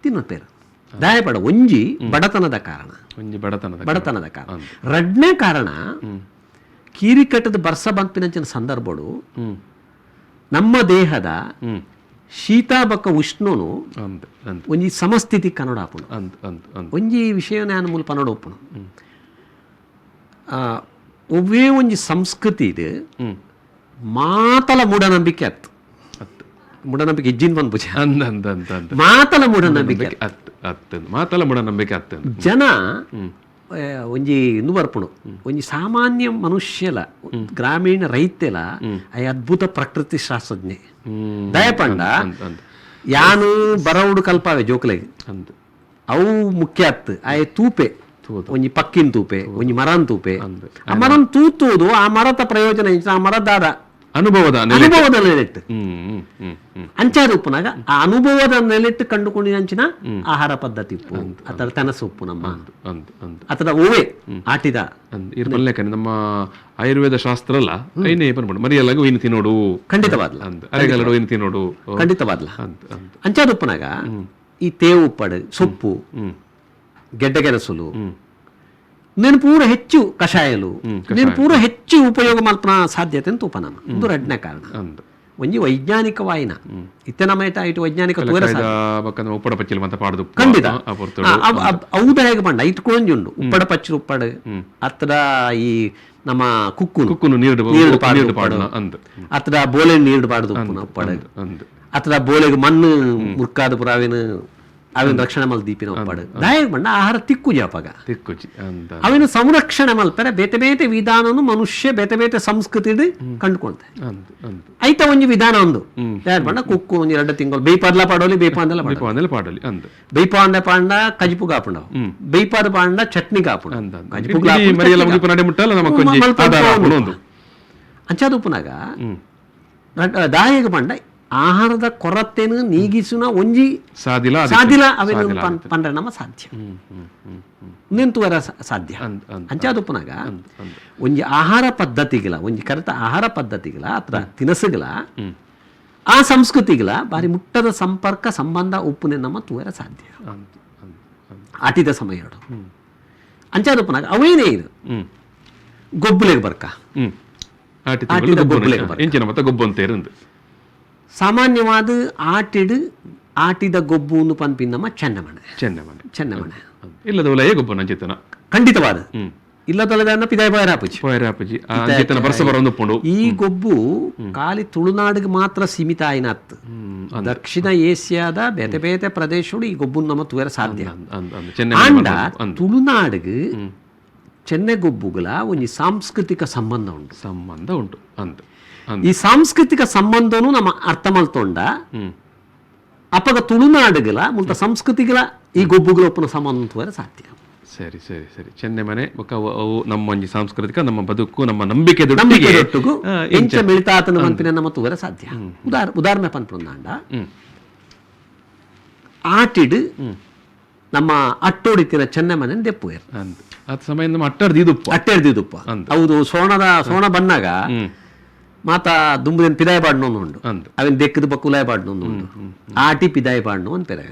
ತಿನ್ನಪೇರು. ದಾಯಪಡ ಒಂಜಿ ಬಡತನದ ಕಾರಣ, ಒಂಜಿ ಬಡತನದ ಬಡತನದ ಕಾರಣ. ರಡ್ನೇ ಕಾರಣ, ಕೀರಿಕಟ್ಟದ ಬರ್ಸ ಬಂಪಿನಂಚಿನ ಸಂದರ್ಭಡು ನಮ್ಮ ದೇಹದ ಶೀತ ಬಕ್ಕ ಉಷ್ಣನು ಒಂಜಿ ಸಮಸ್ಥಿತಿ ಕನ್ನಡ ಆಪುಂಡು. ಒಂಜಿ ವಿಷಯ ನಾನು ಮೂಲ ಪನ್ನಡ ಒಪ್ಪುನು. ಒವ್ವೇ ಒಂಜಿ ಸಂಸ್ಕೃತಿ ಇದು ಮಾತಲ ಮೂಢನಂಬಿಕೆ ಅತ್ತು. ಮೂಢನಂಬಿಕೆ ಇಜ್ಜಿನ್ ಬಂದ್ ಪೂಜೆ ಮಾತಲ ಮೂಢನಂಬಿಕೆ ಅತ್ತು, ಮಾತಲ ಮೂಢನಂಬಿಕೆ ಅತ್ತು. ಜನ ಒಂಜಿ ಇಂದು ಬರ್ಪುಣು, ಒಂಜಿ ಸಾಮಾನ್ಯ ಮನುಷ್ಯಲ ಗ್ರಾಮೀಣ ರೈತೆಲ ಅದ್ಭುತ ಪ್ರಕೃತಿ ಶಾಸ್ತ್ರಜ್ಞೆ. ದಯಪಂಡ ಯಾನು ಬರವುಡು ಕಲ್ಪಾವೆ ಜೋಕುಲೆಗ್ ಅವು ಮುಖ್ಯ ಅತ್ತು. ಆಯೆ ತೂಪೆ ಒಂಜಿ ಪಕ್ಕಿನ ತೂಪೆ, ಒಂಜಿ ಮರನ್ ತೂಪೆ, ಆ ಮರನ್ ತೂತುವುದು ಆ ಮರತ ಪ್ರಯೋಜನ ಆ ಮರದಾದ ಅನುಭವದ ಅನುಭವದ ನೆಲೆಟ್ಟು ಅಂಚಾದ ಉಪ್ಪುನಾಗ ಆ ಅನುಭವದ ನೆಲೆಟ್ಟು ಕಂಡುಕೊಂಡಿನಂಚಿನ ಆಹಾರ ಪದ್ಧತಿ ಉಪ್ಪು ಅಥವಾ ತನಸು ಉಪ್ಪು ನಮ್ಮ ಅಥವಾ ಓವೆ ಆಟಿದ ನಮ್ಮ ಆಯುರ್ವೇದ ಶಾಸ್ತ್ರ ಅಲ್ಲ ಐನೇ ಪನ್ಪುಂಡು ಮರಿಯಲ್ಲಾಗ ಒಯ್ನು ತಿನ್ನೋಡು ಖಂಡಿತವಾದ್ಲ ಅರೆಗಲಡು ಒಯ್ನು ತಿನ್ನೋಡು ಖಂಡಿತವಾದ್ಲ. ಅಂಚಾದ ಉಪ್ಪುನಾಗ ಈ ತೇವು ಉಪ್ಪಡು ಸೊಪ್ಪು ಗೆಡ್ಡೆಗೆಣಸುಲು నేను ಪೂರ ಹೆಚ್ಚು ಕಷಾಯಲು నేను ಪೂರ ಹೆಚ್ಚು ಉಪಯೋಗ ಮಲ್ಪನ ಸಾಧ್ಯತೆ ಅಂತ ಉಪನಾಮ. ಇದು ರಡ್ನೇ ಕಾರಣ. ಒಂಜಿ ವೈಜ್ಞಾನಿಕವಾಯಿನ ಇತ್ತೆ ನಮ್ಮ ಇಟ್ಟು ವೈಜ್ಞಾನಿಕ ಖಂಡಿತ ಹೌದ ಹೇಗೆ ಪಂಡ ಇಟ್ಕೊಂಜಿ ಉಂಡು ಉಪ್ಪಡ ಪಚ್ಚಿ ಉಪ್ಪಡು ಅತ್ತಡ ಈ ನಮ್ಮ ಕುಕ್ಕು ಕುಕ್ಕುನು ನೀರು ನೀರು ಅತ್ತಡ ಬೋಲೆ ನೀರು ಪಾಡುದು ಉಪ್ಪಡು ಅತ್ತಡ ಬೋಲೆಗೆ ಮಣ್ಣು ಮುರ್ಕಾದ ಪುರಾವಿನ ಅವಿನ ರಕ್ಷಣೆ ಮಲ್ ದೀಪಿನ ಒಪ್ಪಾಡು ದಾಯಕ ಬಣ್ಣ ಆಹಾರ ತಿಕ್ಕುಜಿ ಅಪಗ ತಿಕ್ಕುಜಿ ಅವಿನ ಸಂರಕ್ಷಣೆ ಮಲ್ಪರೆ ಬೇತೆ ಬೇತೆ ವಿಧಾನನು ಮನುಷ್ಯ ಬೇತೆ ಬೇತೆ ಸಂಸ್ಕೃತಿ ಕಂಡುಕೊಳ್ತೆ. ಐತ ಒಂಜಿ ವಿಧಾನ ಒಂದು ಯಾರು ಬಣ್ಣ ಕುಕ್ಕು ಒಂಜಿ 2 ತಿಂಗಳು ಬೇಯ್ಪಾದ್ಲ ಪಾಡೋಲಿ ಬೇಯ್ಪಾಂದಲ ಪಾಡೋಲಿ ಬೇಯ್ಪಾ ಅಂದ ಪಾಂಡ ಕಜಿಪು ಕಾಪುಂಡ ಬೇಯ್ಪಾದ ಪಾಂಡ ಚಟ್ನಿ ಕಾಪುಂಡ ಕಜಿಪು ಅಂಚಾದ ಉಪ್ಪುನಾಗ ದಾಯಕ ಪಂಡ ಆಹಾರದ ಕೊರತೆನು ನೀಗಿಸುನ ಒಂಜಿ ಸಾದಿಲ ಸಾದಿಲ ಅವೇನು ಪಂಡ್ರೆ ನಮ್ಮ ಸಾಧ್ಯ ನಿಂತುವರ ಸಾಧ್ಯ. ಅಂಚಾದುಪ್ಪನಾಗ ಒಂಜಿ ಆಹಾರ ಪದ್ಧತಿಗಳ ಒಂಜಿ ಕರೆತ ಆಹಾರ ಪದ್ಧತಿಗಳ ಅಥವಾ ತಿನಸುಗಳ ಆ ಸಂಸ್ಕೃತಿಗಳ ಬಾರಿ ಮುಟ್ಟದ ಸಂಪರ್ಕ ಸಂಬಂಧ ಉಪ್ಪುನೆ ನಮ್ಮ ತೂವರ ಸಾಧ್ಯ ಆಟಿದ ಸಮಯ ಅಂಚಾದುಪ್ಪನಾಗ ಅವೇನೇ ಇದು ಗೊಬ್ಬುಲೆಗ್ ಬರ್ಕ ಆಟಿದ ಗೊಬ್ಬುಲೆಗ್ ಬರ್ಕ ಸಾಮಾನ್ಯವಾದ ಆಟಿಡು ಆಟಿದ ಗೊಬ್ಬು ಪನ್ಪಿನಮ್ಮ ಚೆನ್ನಮಣೆ ಚೆನ್ನಮಣೆ ಚೆನ್ನಮಣೆ ಇಲ್ಲದ ಒಲಯ ಗೊಬ್ಬು ನಂಚಿತನ ಖಂಡಿತವಾದ ಇಲ್ಲದೊಲದ ಪಿದಾಯ ಪೋಯರಾಪುಜಿ ಪೋಯರಾಪುಜಿ ಅಂಚಿತನ ಬರ್ಸ ಬರೊಂದು ಉಪ್ಪುಂಡು. ಈ ಗೊಬ್ಬು ಖಾಲಿ ತುಳುನಾಡಿಗೆ ಮಾತ್ರ ಸೀಮಿತ ಆಯಿನತ್ತು. ದಕ್ಷಿಣ ಏಷ್ಯಾದ ಬೇತೆ ಬೇತೆ ಪ್ರದೇಶಗಳು ಈ ಗೊಬ್ಬು ನಮ್ಮ ತೂಯರ ಸಾಧ್ಯ. ಆಂಡ ತುಳುನಾಡಿಗೆ ಚೆನ್ನೆ ಗೊಬ್ಬುಗಳ ಒಂಜಿ ಸಾಂಸ್ಕೃತಿಕ ಸಂಬಂಧ ಉಂಟು ಸಂಬಂಧ ಉಂಟು ಅಂತ ಈ ಸಾಂಸ್ಕೃತಿಕ ಸಂಬಂಧನು ನಮ್ಮ ಅರ್ಥ ಮಲ್ತೊಂಡ ಅಪಗ ತುಳುನಾಡುಗಳ ಮುಲ್ತ ಸಂಸ್ಕೃತಿಗಳ ಈ ಗೊಬ್ಬುಗಳ ಒಪ್ಪನ ಸಂಬಂಧ ತೂಯರ ಸಾಧ್ಯ. ಸರಿ ಸರಿ ಸರಿ ಚೆನ್ನೆ ಮನೆ ಬೊಕ್ಕ ಅವು ನಮ್ಮ ಒಂಜಿ ಸಾಂಸ್ಕೃತಿಕ ನಮ್ಮ ಬದುಕು ನಮ್ಮ ನಂಬಿಕೆ ನಂಬಿಕೆದೊಟ್ಟುಗು ಎಂಚ ಮಿಳಿತಾತನ ಪನ್ಪಿನ ನಮ್ಮ ತೂವರ ಸಾಧ್ಯ. ಉದಾಹರಣೆ ಪನ್ಪುಂದಾಂಡ ಆಟಿಡ್ ನಮ್ಮ ಅಟ್ಟೋಡಿತ್ತಿನ ಚೆನ್ನೆ ಮನೆ ದೆಪ್ಪುವೆರ್ ಆ ಸಮಯ ನಮ್ಮ ಅಟ್ಟರ್ದಿದುಪ್ಪ ಅಟ್ಟೆರ್ದಿದುಪ್ಪ ಹೌದು. ಸೋಣದ ಸೋಣ ಬನ್ನಾಗ ಮಾತ ದುಂಬುದೇನು ಪಿದಾಯ ಪಾಡ್ನು ಉಂಡು ಅವಿನ ದೆಕ್ಕದ ಬಕ್ಕುಲಾಯ ಪಾಡ್ನು ಉಂಡು ಆಟಿ ಪಿದಾಯ ಪಾಡ್ನು ಅಂತ ಪೆರೆ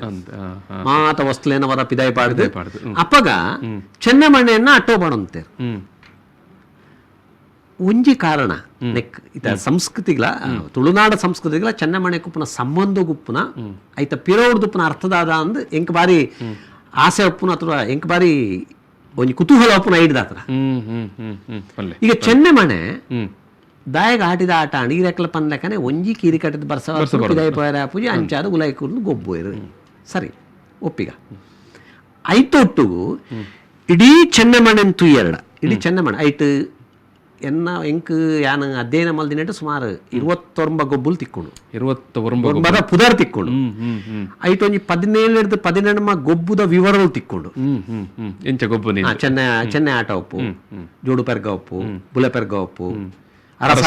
ಮಾತ ವಸ್ತುಲೇನ ವರ ಪಿದಾಯ ಪಾಡ್ದು ಅಪ್ಪಗ ಚೆನ್ನೆ ಮಣ್ಣೆಯನ್ನ ಅಟ್ಟೋ ಪಾಡಂತೇರು. ಒಂಜಿ ಕಾರಣ ನೆಕ್ ಇತ ಸಂಸ್ಕೃತಿಗಳ ತುಳುನಾಡ ಸಂಸ್ಕೃತಿಗಳ ಚೆನ್ನಮಣೆ ಕುಪ್ಪನ ಸಂಬಂಧ ಗುಪ್ಪುನ ಐತ ಪಿರೋಡ್ದುಪ್ಪನ ಅರ್ಥದಾದ ಅಂದ್ ಎಂಕ್ ಬಾರಿ ಆಸೆ ಉಪ್ಪುನ ಅಥವಾ ಎಂಕ್ ಬಾರಿ ಒಂಜಿ ಕುತೂಹಲ ಉಪ್ಪುನ ಐಡ್ದಾತ್ರ. ಈಗ ಚೆನ್ನೆಮಣೆ ದಾಯಗ ಆಟಿದ ಆಟ ನೀರೆಕ್ಕಲ ಪನ್ಲೆಕ್ಕನೆ ಒಂಜಿ ಕೀರಿ ಕಟ್ಟದ ಬರ್ಸ ಪಿದಾಯಿ ಪೋಯರ ಪೂಜೆ ಅಂಚಾದ ಉಲಾಯಿ ಕೂರ್ದು ಗೊಬ್ಬು ಇರು ಸರಿ ಒಪ್ಪಿಗ ಐತೊಟ್ಟುಗು ಇಡೀ ಚೆನ್ನೆಮಣೆನ್ ತುಯ್ಯರಡ ಇಡೀ ಚೆನ್ನೆಮಣೆ ಐಟ್ ಎನ್ನ ಎಂಕ್ ಯಾನ ಅಧ್ಯಯನ ಮಲ್ದಿನೆಟ್ ಸುಮಾರು 29 ಗೊಬ್ಬುಲು ತಿಕ್ಕೊಂಡು 29 ಪುದರ್ ತಿಕ್ಕೊಂಡು ಐಟ್ ಒಂಜಿ 17 18 ಗೊಬ್ಬುದ ವಿವರలు ತಿಕ್ಕೊಂಡು. ಎಂಚ ಗೊಬ್ಬು ಚೆನ್ನೆ ಚೆನ್ನೆ ಆಟ ಉಪ್ಪು, ಜೋಡು ಪೆರ್ಗ ಉಪ್ಪು, ಬುಲೆ ಪೆರ್ಗ ಉಪ್ಪು, ಅರಸ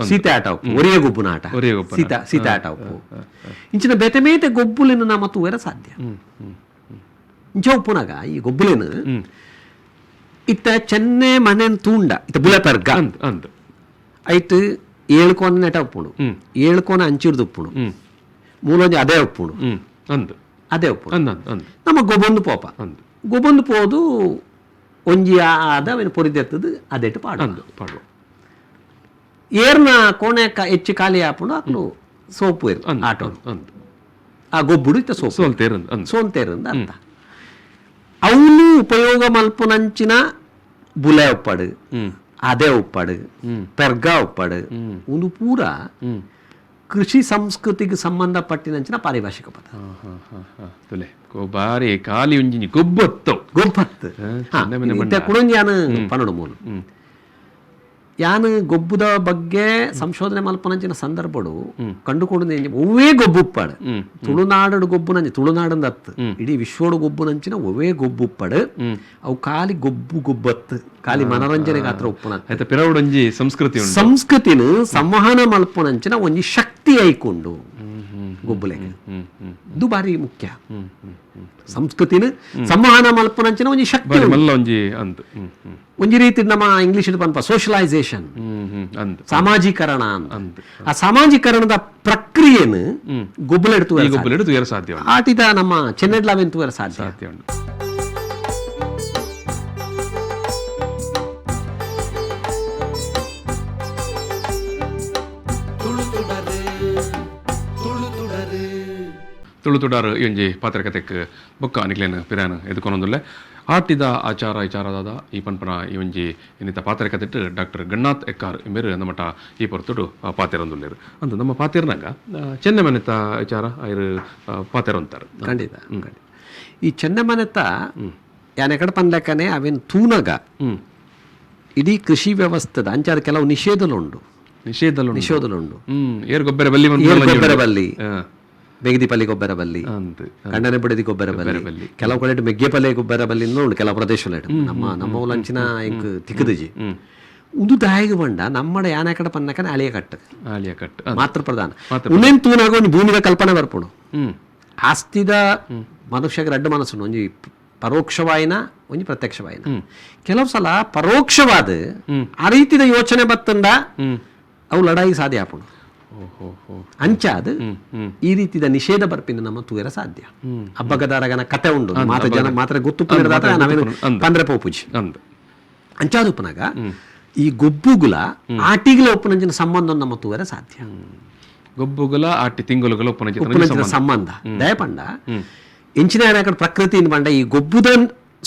ಸೀತೆ ಆಟ ಉಪ್ಪು, ಒರಿಯ ಗೊಬ್ಬುನ ಆಟ, ಸೀತಾ ಸೀತಾ ಆಟ ಉಪ್ಪು, ಇಂಚಿನ ಬೇತೆ ಬೇತೆ ಗೊಬ್ಬುಲೆನು ನಮ್ಮ ತೂವರ ಸಾಧ್ಯ. ಇಂಚ ಉಪ್ಪುನಾಗ ಈ ಗೊಬ್ಬುಲೇನು ಇತ್ತ ಚೆನ್ನೆ ಮನೆನ್ ತೂಂಡ ಇತ್ತ ಬುಲೆ ಪೆರ್ಗ ಐಟ್ ಏಳ್ಕೋನ ನೆಟ ಉಪ್ಪುಂಡು, ಏಳ್ಕೋನ ಅಂಚಿರ್ದು ಉಪ್ಪುಂಡು, ಮೂಲೊಂಜಿ ಅದೇ ಉಪ್ಪುಂಡು, ಅಂದ್ ಅದೇ ಉಪ್ಪುಂಡು. ಅಂದ್ ಅಂದ್ ಅಂದ್ ನಮ್ಮ ಗೊಬ್ಬೊಂದು ಪೋಪ ಅಂದ್ ಗೊಬ್ಬೊಂದು ಪೋದು ಒಂಜಿ ಆದ ಅವೇನು ಪೊರಿದೆತ್ತದು ಅದೆಟ್ಟು ಪಾಡು ಅಂದ್ ಪಾಡುವ. ಏರ್ನ ಕೋಣೆ ಹೆಚ್ಚು ಖಾಲಿ ಆಪುಂಡು ಅಕ್ಲು ಸೋಪು ಇರು ಆಟೋ ಅಂದ್ ಆ ಗೊಬ್ಬುಡು ಇತ್ತ ಸೋಪು ಸೋಲ್ತೇರ್ ಅಂದ್ ಅಂದ್ ಸೋಂತೇರು ಅಂದ್ ಅರ್ಥ. ಅವನು ಉಪಯೋಗ ಮಲ್ಪುನಂಚಿನ ಬುಲೆ ಉಪ್ಪಡು, ಅದೇ ಉಪ್ಪಡು, ಪೆರ್ಗ ಉಪ್ಪಡು, ಒಂದು ಪೂರ ಕೃಷಿ ಸಂಸ್ಕೃತಿಗೆ ಸಂಬಂಧಪಟ್ಟಿನಂಚಿನ ಪಾರಿಭಾಷಿಕ ಪದ. ಹಾ ಹಾ ಹಾ ಹಾ ತುಲೆ ಬಾರಿ ಖಾಲಿ ಒಂಜಿ ಗೊಬ್ಬತ್ತು ಗೊಬ್ಬತ್ತು ಇತ್ತೆ ಕುಡೊಂಜಿ ಯಾನ್ ಪನೊಡು ಮೂಲು ಯಾನ್ ಗೊಬ್ಬುದ ಬಗ್ಗೆ ಸಂಶೋಧನೆ ಮಲ್ಪನಂಚಿನ ಸಂದರ್ಭಡು ಕಂಡುಕೊಂಡು ಒವ್ವೇ ಗೊಬ್ಬುಪ್ಪಾಡು ತುಳುನಾಡು ಗೊಬ್ಬುನಂಚಿ ತುಳುನಾಡಂದ ಅತ್ತು ಇಡೀ ವಿಶ್ವಡು ಗೊಬ್ಬುನಂಚಿನ ಒವ್ವೇ ಗೊಬ್ಬುಪ್ಪಾಡು ಅವು ಖಾಲಿ ಗೊಬ್ಬು ಗೊಬ್ಬತ್ತು ಖಾಲಿ ಮನರಂಜನೆ ಗಾತ್ರ ಉಪ್ಪುನ ಆಯ್ತಾ ಪಿರವುಡೊಂಜಿ ಸಂಸ್ಕೃತಿ ಉಂಟು. ಸಂಸ್ಕೃತಿನ ಸಂವಹನ ಮಲ್ಪನಂಚಿನ ಒಂಜಿ ಶಕ್ತಿ ಐಕೊಂಡು ಗೊಬ್ಬುಲೆಗೆ ಇದು ಬಾರಿ ಮುಖ್ಯ. ಸಂಸ್ಕೃತಿನ ಸಂವಹನ ಮಲ್ಪನಂಚಿನ ಒಂಜಿ ಶಕ್ತಿ ಬಾರಿ ಮಲ್ಲ ಒಂಜಿ ಅಂದ್ ಹ್ಮ್ ಹ್ಮ್ ಒಂಜಿ ರೀತಿ ನಮ್ಮ ಇಂಗ್ಲಿಷ್ ಪನ್ಪ ಸೋಷಲೈಸೇಷನ್, ಹ್ಮ್ ಹ್ಮ್ ಅಂದ್ ಸಾಮಾಜೀಕರಣ ಅಂತ. ಆ ಸಾಮಾಜೀಕರಣದ ಪ್ರಕ್ರಿಯೆನು ಗೊಬ್ಬಲೆಡ್ತು ಈ ಗೊಬ್ಬಲೆಡು ತೂಯರ ಸಾಧ್ಯ ಉಂಟು. ಆಟಿದ ನಮ್ಮ ಚೆನ್ನೆಡ್ಲಾವೆನ್ ತೂಯರ ಸಾಧ್ಯ ಸಾಧ್ಯ ಉಂಟು. ತುಳುತುಡಾರು ಈ ಒಂಜಿ ಪಾತ್ರಕತೆಕ್ ಬೊಕ್ಕ ನಿಕ್ಲೇನ್ ಪಿರಾನ್ ಎದುಕೊನೊಂದುಲ್ಲೆ ಆಟಿದ ಆಚಾರ ವಿಚಾರದಾದ ಈ ಪನ್ಪನ ಈ ಒಂಜಿ ಇನ್ನಿತ ಪಾತ್ರಕತೆಟ್ ಡಾಕ್ಟರ್ ಗಣನಾಥ್ ಎಕ್ಕಾರ್ ಇಂಬೆರ್ ನಮ್ಮಟ ಈ ಪೊರ್ತುಡು ಪಾತೆರೊಂದುಲ್ಲೆರ್. ಅಂದ್ ನಮ್ಮ ಪಾತೆರ್ನಾಗ ಚೆನ್ನೆಮನೆತ ವಿಚಾರ ಐರು ಪಾತೆರೊಂತಾರೆ. ಖಂಡಿತ ಖಂಡಿತ. ಈ ಚೆನ್ನೆಮನೆತ ಯಾನ್ ಎಕಡೆ ಪನ್ಲೆಕ್ಕನೆ ಅವೇನ್ ತೂನಗ ಇಡೀ ಕೃಷಿ ವ್ಯವಸ್ಥೆದ ಅಂಚಾದ ಕೆಲವು ನಿಷೇಧಲು ಉಂಡು. ನಿಷೇಧಲು ಉಂಡು. ನಿಷೇಧಲು ಉಂಡು. ಏರ್ ಗೊಬ್ಬರ ಬಲ್ಲಿ ಏರ್ ಗೊಬ್ಬರ ಬಲ್ಲಿ, ಬೆಗದಿಪಲ್ಲಿ ಗೊಬ್ಬರ ಬಲ್ಲಿ, ಅಂದ್ ಕಂಡನೆ ಬಡಿದಿ ಗೊಬ್ಬರ ಬಲ್ಲಿ, ಕೆಲವು ಕಡೆ ಮೆಗ್ಗೆಪಲ್ಲೆ ಗೊಬ್ಬರ ಬಲ್ಲಿ ಉಂಡು ಕೆಲವು ಪ್ರದೇಶಗಳು. ನಮ್ಮ ನಮ್ಮ ಊಲಂಚಿನ ಇಂಕ್ ತಿಕ್ಕುದಿಜಿ ಉಂದು ದಾಯಿಗ ಬಂಡ ನಮ್ಮಡ ಯಾನ ಕಡೆ ಪನ್ನಕನ ಅಳಿಯ ಕಟ್ಟು ಆಲಿಯ ಕಟ್ಟು ಮಾತೃ ಪ್ರಧಾನ ಉನ್ನೇನ್ ತೂನಾಗ ಒಂಜಿ ಭೂಮಿದ ಕಲ್ಪನೆ ಬರ್ಪುಂಡು. ಆಸ್ತಿದ ಮನುಷ್ಯಗೆ ರಡ್ಡು ಮನಸ್ಸು, ಒಂಜಿ ಪರೋಕ್ಷವಾಯಿನ ಒಂಜಿ ಪ್ರತ್ಯಕ್ಷವಾಯಿನ. ಕೆಲವು ಸಲ ಪರೋಕ್ಷವಾದ ಆ ರೀತಿದ ಯೋಚನೆ ಬತ್ತಂಡ ಅವು ಲಡಾಯಿ ಸಾಧ್ಯ ಆಪುಂಡು. ಅಂಚಾದ ಈ ರೀತಿದ ನಿಷೇಧ ಬರ್ಪಿನ ನಮ್ಮ ತೂಯರ ಸಾಧ್ಯ. ಹಬ್ಬಗದಾರಗನ ಕತೆ ಉಂಡು ಮಾತ ಜನ ಮಾತ್ರ ಗೊತ್ತು ನಾವೇನು ಪಂದ್ರೆ ಪೋಪುಜಿ ಅಂದ್ ಅಂಚಾದ ಉಪ್ಪನಾಗ ಈ ಗೊಬ್ಬುಗುಲ ಆಟಿಗ್ಲ ಉಪ್ಪುನಂಚಿನ ಸಂಬಂಧ ನಮ್ಮ ತೂಯರ ಸಾಧ್ಯ. ಗೊಬ್ಬುಗುಲ ಆಟಿ ತಿಂಗಳುಗಳ ಉಪ್ಪುನಂಚಿನ ಉಪ್ಪುನಂಚಿನ ಸಂಬಂಧ ದಯಪಂಡ ಎಂಚಿನ ಕಡೆ ಪ್ರಕೃತಿ ಪಂಡ ಈ ಗೊಬ್ಬುದ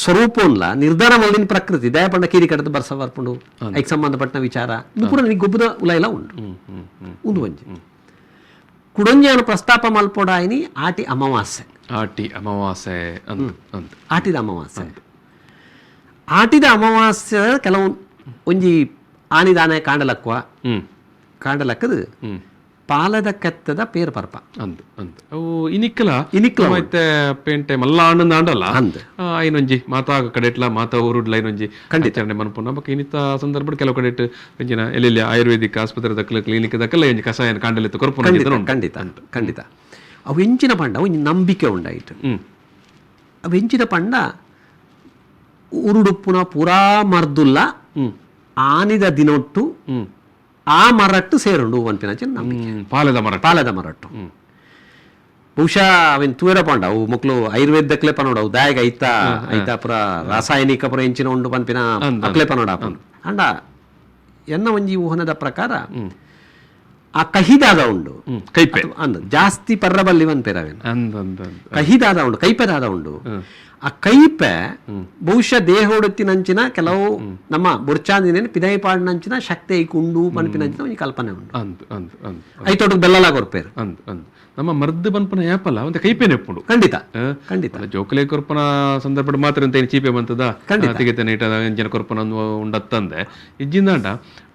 ಸ್ವರೂಪನ್ಲ ನಿರ್ಧಾರ ಮಲ್ದಿನ ಪ್ರಕೃತಿ ದಯಪಂಡ ಕೀರಿ ಕಡದ ಬರ್ಸ ಬರ್ಪುಂಡು ಐಕ್ ಸಂಬಂಧಪಟ್ಟ ವಿಚಾರ ಇದು ಪೂರ ಈ ಗೊಬ್ಬುದ ಉಲ ಎಲ್ಲ ಉಂಡು. ಉಂದು ಒಂಜಿ ಕುಡೊಂಜಿಯನ್ನು ಪ್ರಸ್ತಾಪ ಮಲ್ಪೊಡಾಯಿನಿ ಆಟಿ ಅಮಾವಾಸ್ಯೆ. ಆಟಿ ಅಮಾವಾಸ್ಯೆ ಅಂದ್ ಅಂದ್ ಆಟಿದ ಅಮಾವಾಸ್ಯೆ. ಆಟಿದ ಅಮಾವಾಸ್ಯೆ ಕೆಲವು ಒಂಜಿ ಆನಿದಾನೆ ಕಾಂಡಲಕ್ವ ಕಾಂಡಲಕ್ಕದು ಪಾಲದ ಕೆತ್ತದ ಪೇರ್ ಪರ್ಪ ಅಂದ್ ಅಂದ್ ಅವು ಇನಿಕ್ಕಲ ಇನಿಕ್ಲ ಮತ್ತೆ ಪೇಂಟೆ ಮಲ್ಲ ಆನಂದ ಆಂಡಲ್ಲ ಅಂದ್ ಐನೊಂಜಿ ಮಾತಾ ಕಡೆಟ್ಲ ಮಾತಾ ಊರುಡ್ಲ ಐನೊಂಜಿ ಆಚರಣೆ ಮನ್ಪುನ ಬೊಕ್ಕ ಇನ್ನಿತ ಸಂದರ್ಭಡ್ ಕೆಲವು ಕಡೆಟ್ ಒಂಜಿನ ಎಲ್ಲೆಲ್ಲಿ ಆಯುರ್ವೇದಿಕ್ ಆಸ್ಪತ್ರೆ ದಕ್ಕಲ ಕ್ಲಿನಿಕ್ ದಕ್ಕಲ ಒಂಜಿ ಕಷಾಯನ ಕಾಂಡಲಿತ್ತು ಕೊರ್ಪುನ ಖಂಡಿತ ಖಂಡಿತ ಖಂಡಿತ. ಅವು ಎಂಚಿನ ಪಂಡ ಒಂಜಿ ನಂಬಿಕೆ ಉಂಡಾಯಿತು. ಅವು ಎಂಚಿನ ಪಂಡ ಉರುಡುಪ್ಪುನ ಪೂರಾ ಮರ್ದುಲ್ಲ ಆನಿದ ದಿನೊಟ್ಟು ಆ ಮರಟ್ಟು ಸೇರುಂಡು ಪನ್ಪಿನಂಚಿನ ನಂಬಿಕೆ. ಪಾಲದ ಮರ ಪಾಲದ ಮರಟ್ಟು ಬಹುಶಃ ಅವೇನು ತೂಯರ ಪಂಡ ಅವು ಮಕ್ಕಳು ಆಯುರ್ವೇದಕ್ಲೆ ಪನೋಡು ಅವು ದಾಯಗ ಐತ ಐತ ಪುರ ರಾಸಾಯನಿಕ ಪುರ ಎಂಚಿನ ಉಂಡು ಪನ್ಪಿನ ಅಕ್ಲೆ ಪನೋಡು ಆಪುಂಡು. ಅಂಡ ಎನ್ನ ಒಂಜಿ ಊಹನದ ಪ್ರಕಾರ ಆ ಕಹಿದಾದ ಉಂಡು ಕೈಪೆ ಅಂದ್ ಜಾಸ್ತಿ ಪರ್ರಬಲ್ಲಿ ಪನ್ಪೇರ್ ಅವೇನು ಅಂದ್ ಅಂದ್ ಅಂದ್ ಕಹಿದಾದ ಉಂಡು ಕೈಪೆದಾದ ಉಂಡು. ಆ ಕೈಪೆ ಬಹುಶಃ ದೇಹೊಡುತ್ತಿನಂಚಿನ ಕೆಲವು ನಮ್ಮ ಬುರ್ಚಾಂದಿನ ಪಿದೈ ಪಾಡಿನಂಚಿನ ಶಕ್ತಿ ಐಕ್ ಉಂಡು ಪನ್ಪಿನಂಚಿನ ಒಂಜಿ ಕಲ್ಪನೆ ಉಂಡು. ಅಂದ್ ಅಂದ್ ಅಂದ್ ಐತೊಟ್ಟಿಗೆ ಬೆಲ್ಲಲ ಕೊರ್ಪೇರು ಅಂದ್ ಅಂದ್ ನಮ್ಮ ಮರ್ದ್ ಪನ್ಪುನ ಏಪಲ್ಲ ಒಂತೆ ಕೈಪೆನೆ ಉಪ್ಪುಂಡು. ಖಂಡಿತ ಖಂಡಿತ. ಜೋಕುಲೆ ಕೊರ್ಪನ ಸಂದರ್ಭಡ್ ಮಾತ್ರ ಅಂತ ಏನು ಚೀಪೆ ಬಂತದ ತಿಗೆತನೆ ಇಟ ಜನ ಕೊರ್ಪನ ಉಂಡತ್ತಂದೆ ಇಜ್ಜಿಂದಾಂಡ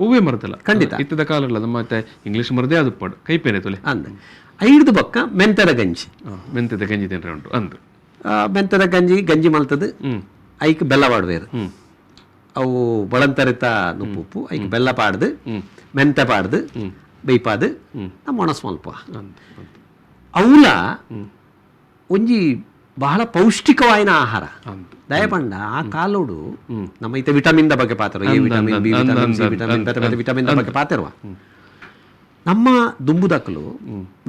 ಹೂವೇ ಮರ್ದಲ್ಲ ಖಂಡಿತ. ಇತ್ತದ ಕಾಲಲ್ಲ ನಮ್ಮ ಮತ್ತೆ ಇಂಗ್ಲಿಷ್ ಮರ್ದೇ ಅದು ಪಡ್ ಕೈಪೆನೆ ತುಲೆ ಅಂದ್ ಐಡ್ದು ಬೊಕ್ಕ ಮೆಂತೆದ ಗಂಜಿ. ಮೆಂತೆದ ಗಂಜಿ ತಿನ್ರೆ ಉಂಟು ಅಂದ್ ಮೆಂತೆದ ಗಂಜಿ ಗಂಜಿ ಮಲ್ತದು ಐಕ್ ಬೆಲ್ಲ ಪಾಡ್ವೇರು. ಅವು ಬಳಂತರಿತ ನುಪ್ಪುಪ್ಪು ಐಕ್ ಬೆಲ್ಲ ಪಾಡ್ದು ಮೆಂತೆ ಪಾಡ್ದು ಬೇಯ್ಪಾದು ನಮ್ಮ ಒಣಸ್ ಮಲ್ಪ ಅವುಲ ಒಂಜಿ ಬಹಳ ಪೌಷ್ಟಿಕವಾಯಿನ ಆಹಾರ. ದಯಪಂಡ ಆ ಕಾಲೋಡು ನಮ್ಮ ಇತ್ತೆ ವಿಟಮಿನ್ the ಬಗ್ಗೆ ಪಾತ್ರ, A vitamin, B vitamin, C vitamin, ಬೇರೆ ಬೇರೆ ವಿಟಮಿನ್ the ಬಗ್ಗೆ ಪಾತಿರುವ. ನಮ್ಮ ದುಂಬುದಕಲು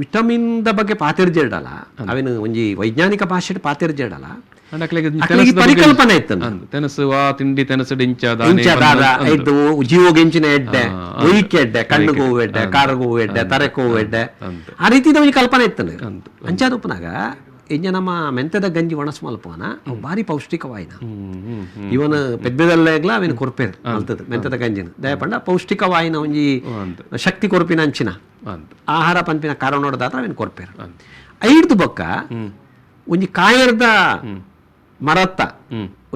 ವಿಟಮಿನ್ the ಬಗ್ಗೆ ಪಾತೆರ್ಜೆಡಲ, ಅವೇನು ಒಂಜಿ ವೈಜ್ಞಾನಿಕ ಭಾಷೆಡ್ ಪಾತೆರ್ಜೆಡಲ, ಅಂಡ ಅಕ್ಲೆಗ್ ಅಕ್ಲೆಗ್ ಪರಿಕಲ್ಪನೆ ಇತ್ತು. ಅಂದ್, ತೆನಸು ವಾ ತಿಂಡಿ ತೆನಸು ಇಂಚ ದಾನೆ ಇಂಚ ದಾದ ಐದು ಜೀವಗೆಂಚಿನ ಎಡ್ಡೆ, ಒಯ್ಕೆ ಎಡ್ಡೆ, ಕಣ್ಣುಗೆ ಹೂವು ಎಡ್ಡೆ, ಕಾರಿಗೆ ಹೂವು ಎಡ್ಡೆ, ತರೆಕ್ ಹೂವು ಎಡ್ಡೆ, ಆ ರೀತಿದ ಒಂಜಿ ಕಲ್ಪನೆ ಇತ್ತು. ಅಂಚಾದ ಉಪ್ಪುನಾಗ ಇಂಜ ನಮ್ಮ ಮೆಂತೆದ ಗಂಜಿ ಒಣಸು ಮಲ್ಪುವನ, ಅವು ಭಾರಿ ಪೌಷ್ಟಿಕವಾಯಿನ. ಹ್ಮ್ ಹ್ಮ್ ಹ್ಮ್. ಇವನ್ ಪೆದ್ದದಲ್ಲೇಗ್ಲ ಅವೇನು ಕೊರ್ಪೇರು ಮಲ್ತದ ಮೆಂತೆದ ಗಂಜಿನ. ದಯಪಂಡ ಪೌಷ್ಟಿಕವಾಯಿನ ಒಂಜಿ ಶಕ್ತಿ ಕೊರ್ಪಿನ ಅಂಚಿನ ಆಹಾರ ಪನ್ಪಿನ ಕಾರಣೋಡದಾತ್ರ ಅವೇನು ಕೊರ್ಪೇರು. ಐಡ್ದು ಬೊಕ್ಕ ಒಂಜಿ ಕಾಯರ್ದ ಮರತ್ತ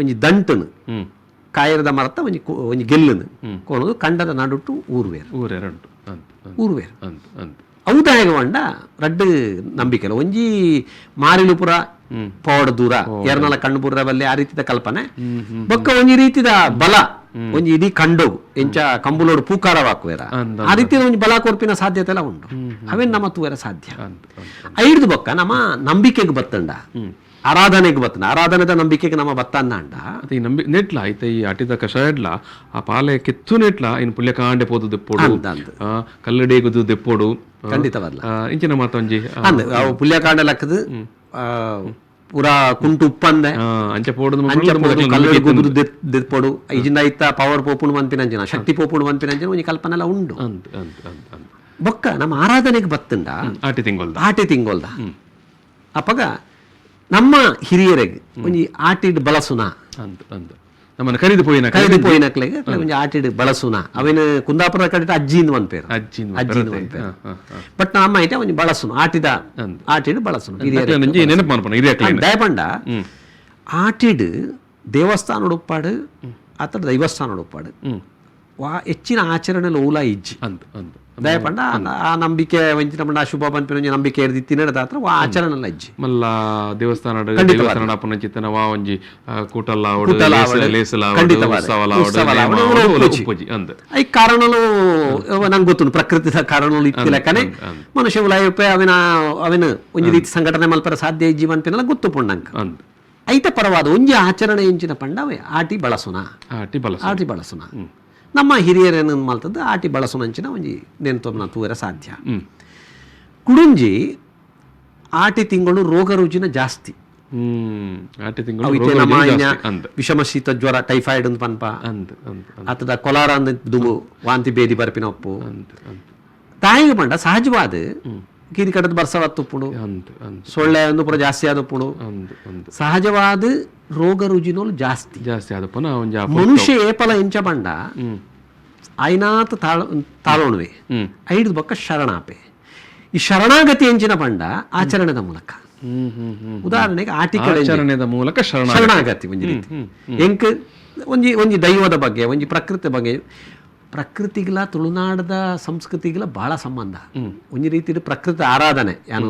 ಒಂಜಿ ದಂಟನು, ಕಾಯರ್ದ ಮರತ್ತ ಒಂಜಿ ಒಂಜಿ ಗೆಲ್ಲುನು ಕೋಣದು ಕಂಡದ ನಡುಟ್ಟು ಊರ್ವೇರು. ಊರೆರಡು ಅಂದ್ ಅಂದ್. ಊರ್ವೇರು. ಅಂದ್ ಅಂದ್. ಔದಾಯಗ ಪಂಡ ರಡ್ಡ್ ನಂಬಿಕೆಲ. ಒಂಜಿ ಮಾರಿಲು ಪುರ ಪೋಡ ದೂರ ಎರನಲ ಕಣ್ಣು ಪುರ ಬಲ್ಲೆ, ಆ ರೀತಿದ ಕಲ್ಪನೆ. ಬೊಕ್ಕ ಒಂಜಿ ರೀತಿದ ಬಲ, ಒಂಜಿ ಇಡೀ ಕಂಡೋಗು ಎಂಚ ಕಂಬುಲೋಡು ಪೂಕಾರವಾಕುವೆರ, ಆ ರೀತಿಯ ಒಂಜಿ ಬಲ ಕೊರ್ಪಿನ ಸಾಧ್ಯತೆ ಎಲ್ಲ ಉಂಟು. ಅವೇನ್ ನಮ್ಮ ತೂವೆರ ಸಾಧ್ಯ. ಐಡ್ದು ಬೊಕ್ಕ ನಮ್ಮ ನಂಬಿಕೆಗೆ ಬತ್ತಂಡ, ಆರಾಧನೆಗೆ ಬತ್ತಂಡ, ಆರಾಧನೆದ ನಂಬಿಕೆಗೆ ನಮ್ಮ ಬತ್ತಂಡ. ಅತ್ತೆ ಈ ನಂಬಿ ನೆಟ್ಲ ಐತೆ ಈ ಅಟಿದ ಕಷಾಯಡ್ಲ ಆ ಪಾಲೆ ಕೆತ್ತು ನೆಟ್ಲ ಇನ್ ಪುಲ್ಯಕಾಂಡೆ ಪೋದು ದೆಪ್ಪೋಡು, ಅಂದ್ ಅಂದ್. ಕಲ್ಲಡೇಗುದು ದೆಪ್ಪೋಡು. ಖಂಡಿತವಲ್ಲ. ಇಂಚಿನ ಮಾತೊಂಜಿ ಅಂದ್, ಅವು ಪುಲ್ಯಕಾಂಡ ಲಕ್ಕದು ಪೂರಾ ಕುಂಟು ಉಪ್ಪಂದೆ ಅಂಚೆ ಪೋಡುದು. ಅಂಚ ಪೋದು ಕಲ್ಲಡಿ ಗುದುರು ದೆಪ್ಪೋಡು. ಇಜಿಂದ ಐತ ಪವರ್ ಪೋಪುಣು ಪನ್ಪಿನಂಚಿನ, ಶಕ್ತಿ ಪೋಪುಣು ಪನ್ಪಿನಂಚಿನ ಒಂಜಿ ಕಲ್ಪನೆಲ ಉಂಡು. ಅಂದ್ ಅಂದ್ ಅಂದ್ ಅಂದ್. ಬೊಕ್ಕ ನಮ್ಮ ಆರಾಧನೆಗೆ ಬತ್ತಂಡ ಆಟಿ ತಿಂಗೊಲ್ದ ಆಟಿ ತಿಂಗೊಲ್ದ ಅಪಗ ನಮ್ಮ ಹಿರಿಯರಿಗೆ ಒಂಜಿ ಆಟಿಡ್ ಬಳಸುನ. ಅಂದ್ ಅಂದ್, ನಮ್ಮನ್ನ ಕರಿದು ಪೋಯಿನ ಕರಿದು ಪೋಯಿನಕ್ಲೆಗ್ ಒಂಜಿ ಆಟಿಡ್ ಬಳಸುನ. ಅವೇನು ಕುಂದಾಪುರ ಕಡೆ ಅಜ್ಜಿಂದ್ ಪನ್ಪೇರು. ಅಜ್ಜಿಂದ್. ಅಜ್ಜಿಂದ್ ಪನ್ಪೇರು. ಬಟ್ ನಮ್ಮ ಐತೆ ಒಂಜಿ ಬಳಸುನು, ಆಟಿದ ಆಟಿಡ್ ಬಳಸುನು ಹಿರಿಯರಿಗೆ. ಒಂಜಿ ನೆನಪು ಮನ್ಪುನ ಹಿರಿಯಕ್ಲೇನ. ದಯಪಂಡ ಆಟಿಡ್ ದೇವಸ್ಥಾನಡ್ ಉಪ್ಪಾಡು ಅತ್ತ ದೈವಸ್ಥಾನಡ್ ಉಪ್ಪಾಡು ವಾ ಹೆಚ್ಚಿನ ಆಚರಣೆ ಓಲ ಇಜ್ಜಿ. ಅಂದ್ ಅಂದ್. ದಯಪಂಡ ಆ ನಂಬಿಕೆ ಒಂಜಿನ ಪಂಡ ಅಶುಭ ಪನ್ಪಿನ ಒಂಜಿ ನಂಬಿಕೆ ಇರ್ದಿತ್ತಿನ ದಾತ್ರ ವಾ ಆಚರಣೆ ಇಜ್ಜಿ. ಮಲ್ಲ ದೇವಸ್ಥಾನ ದೇವಸ್ಥಾನ ಅಪ್ಪನ ಚಿತ್ತನ ವಾ ಒಂಜಿ ಕೂಟಲ್ಲ ಆವಡು, ಲೇಸಲ ಆವಡು, ಖಂಡಿತವಾದ. ಉತ್ಸವಲ ಆವಡು, ಉತ್ಸವಲ ನೇಮ ಆವಡು, ಆವಡು, ಉಪ್ಪುಜಿ. ಉಪ್ಪುಜಿ ಅಂದ್. I ಕಾರಣಲು ನಂಗೆ ಗೊತ್ತುಂಡು, ಪ್ರಕೃತಿದ ಕಾರಣಲು ಇತ್ತಿಲೆಕ್ಕನೆ ಮನುಷ್ಯ ಉಲಾಯುಪೆ ಅವಿನ ಅವಿನ ಒಂಜಿ ರೀತಿ ಸಂಘಟನೆ ಮಲ್ಪರ ಸಾಧ್ಯ ಇಜ್ಜಿ ಪನ್ಪಿನಲ ಗೊತ್ತುಪುಂಡು ನಂಗೆ. ಅಂದ್. ಐತ ಪರವಾದ ಒಂಜಿ ಆಚರಣೆ ಎಂಚಿನ ಪಂಡ ಅವೇ ಆಟಿ ಬಳಸುನ. ಆಟಿ ಬಳಸ. ಆಟಿ ಬಳಸುನ. ನಮ್ಮ ಹಿರಿಯರೇನು ಮಲ್ತದ್ದು ಆಟಿ ಬಳಸುನಂಚಿನ ಒಂಜಿ ನೆನ್ತೊಂಬ ತೂವರೆ ಸಾಧ್ಯ. ಕುಡುಂಜಿ ಆಟಿ ತಿಂಗಳು ರೋಗ ರುಜಿನ ಜಾಸ್ತಿ. ಆಟಿ ತಿಂಗಳು ಅವು ಇತ್ತೆ ರೋಗ ನಮ್ಮ ರುಜಿನ ಇನ್ನ ಜಾಸ್ತಿ ಅಂದ್. ವಿಷಮ ಶೀತ ಜ್ವರ, ಟೈಫಾಯ್ಡ್ ಅಂತ ಪನ್ಪ, ಅಂದ್ ಅಂದ್ ಅಂದ್. ಆತದ ಕೊಲಾರ ಅಂದ್ ದುಂಬು ವಾಂತಿ ಬೇದಿ ಬರ್ಪಿನ ಒಪ್ಪು. ಅಂದ್ ಅಂದ್. ತಾಯಿಗೆ ಪಂಡ ಸಹಜವಾದ ಕೀರಿ ಕಡದ ಬರ್ಸವತ್ತು ಉಪ್ಪುಂಡು, ಅಂದ್ ಅಂದ್. ಸೊಳ್ಳೆ ಒಂದು ಪೂರ ಜಾಸ್ತಿ ಆದ ಉಪ್ಪುಂಡು. ಅಂದ್ ಅಂದ್. ಸಹಜವಾದ ರೋಗ ರುಜಿನೋಲು ಜಾಸ್ತಿ. ಜಾಸ್ತಿ ಆದ ಪುನಃ ಒಂಜಿ ಆ ಮನುಷ್ಯ ಏಪಲ ಎಂಚ ಪಂಡ ಆಯ್ನಾತ್ ತಾಳ ತಾಳೋಣುವೆ, ಐದು ಬೊಕ್ಕ ಶರಣಾಪೆ. ಈ ಶರಣಾಗತಿ ಎಂಚಿನ ಪಂಡ ಆಚರಣೆದ ಮೂಲಕ. ಹ್ಮ್ ಹ್ಮ್ ಹ್ಮ್ ಉದಾಹರಣೆಗೆ ಆಟಿ ಕಡೆ ಆಚರಣೆದ ಮೂಲಕ ಶರಣ ಶರಣಾಗತಿ ಒಂಜಿ ರೀತಿ. ಎಂಕ್ ಒಂಜಿ ಒಂಜಿ ದೈವದ ಬಗ್ಗೆ, ಒಂಜಿ ಪ್ರಕೃತಿ ಬಗ್ಗೆ, ಪ್ರಕೃತಿಗಳ ತುಳುನಾಡದ ಸಂಸ್ಕೃತಿಗಳ ಬಹಳ ಸಂಬಂಧ. ಒಂಜಿ ರೀತಿ ಪ್ರಕೃತಿ ಆರಾಧನೆ. ಯಾನು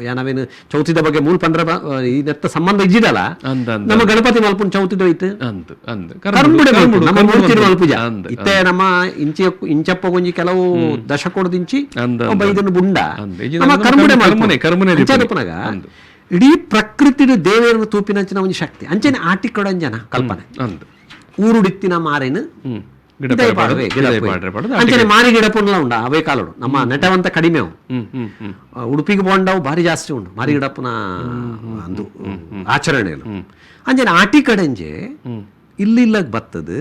ಯಾನವೇನು ಚೌತಿದ ಬಗ್ಗೆ ಮೂಲ ಪಂದ್ರ ಈ ನೆತ್ತ ಸಂಬಂಧ ಇಜ್ಜಿದಲ್ಲ. ಅಂದ್ ಅಂದ್. ನಮ್ಮ ಗಣಪತಿ ಮಲ್ಪುನ್ ಚೌತಿದ ಹೋಯ್ತು ಅಂದ್ ಅಂದ್. ಕರ್ಂಬುಡೆ ಮಲ್ಪುನು, ನಮ್ಮ ಮೂರ್ತಿನ ಮಲ್ಪುಜ. ಅಂದ್. ಇತ್ತೆ ನಮ್ಮ ಇಂಚೆ ಇಂಚಪ್ಪ ಒಂಜಿ ಕೆಲವು ದಶಕೋಡದಿಂಚಿ ಅಂದ್. ಒಬ್ಬ ಇದನ್ನು ಬುಂಡ ಅಂದ್. ಇಜ್ಜಿ ನಮ್ಮ ನಮ್ಮ ಕರ್ಮುಡೆ ಕರ್ಮುನೆ, ಕರ್ಮುನೆ ಅಂಚನೆ ಉಪ್ಪುನಗ ಇಡೀ ಪ್ರಕೃತಿಡು ದೇವೇರನ್ನು ತೂಪಿನಂಚಿನ ಒಂಜಿ ಶಕ್ತಿ. ಅಂಚನೆ ಆಟಿ ಕೊಡಂಜನ ಕಲ್ಪನೆ. ಅಂದ್. ಊರುಡಿತ್ತಿನ ಮಾರೇನು ಗಿಡ ಗಿಡ ಪಾಡುವೆ, ಗಿಡ ಗಿಡ ಪೋಯೆ. ಪಾಡ್ರೆ ಪಾಡುದು. ಅಂಚನೆ ಮಾರಿ ಗಿಡ ಪುಂಡ್ಲ ಉಂಡ ಅವೇ ಕಾಲೋಡು ನಮ್ಮ ನೆಟವಂತ ಕಡಿಮೆ ಅವು. ಹ್ಮ್ ಹ್ಮ್ ಹ್ಮ್ ಉಡುಪಿಗೆ ಬೋಂಡವು ಭಾರಿ ಜಾಸ್ತಿ ಉಂಡು ಮಾರಿ ಗಿಡಪ್ಪನ ಅಂದು ಆಚರಣೆಗಳು. ಅಂಚನೆ ಆಟಿ ಕಡೆಂಜೆ ಇಲ್ಲಿ ಬತ್ತದು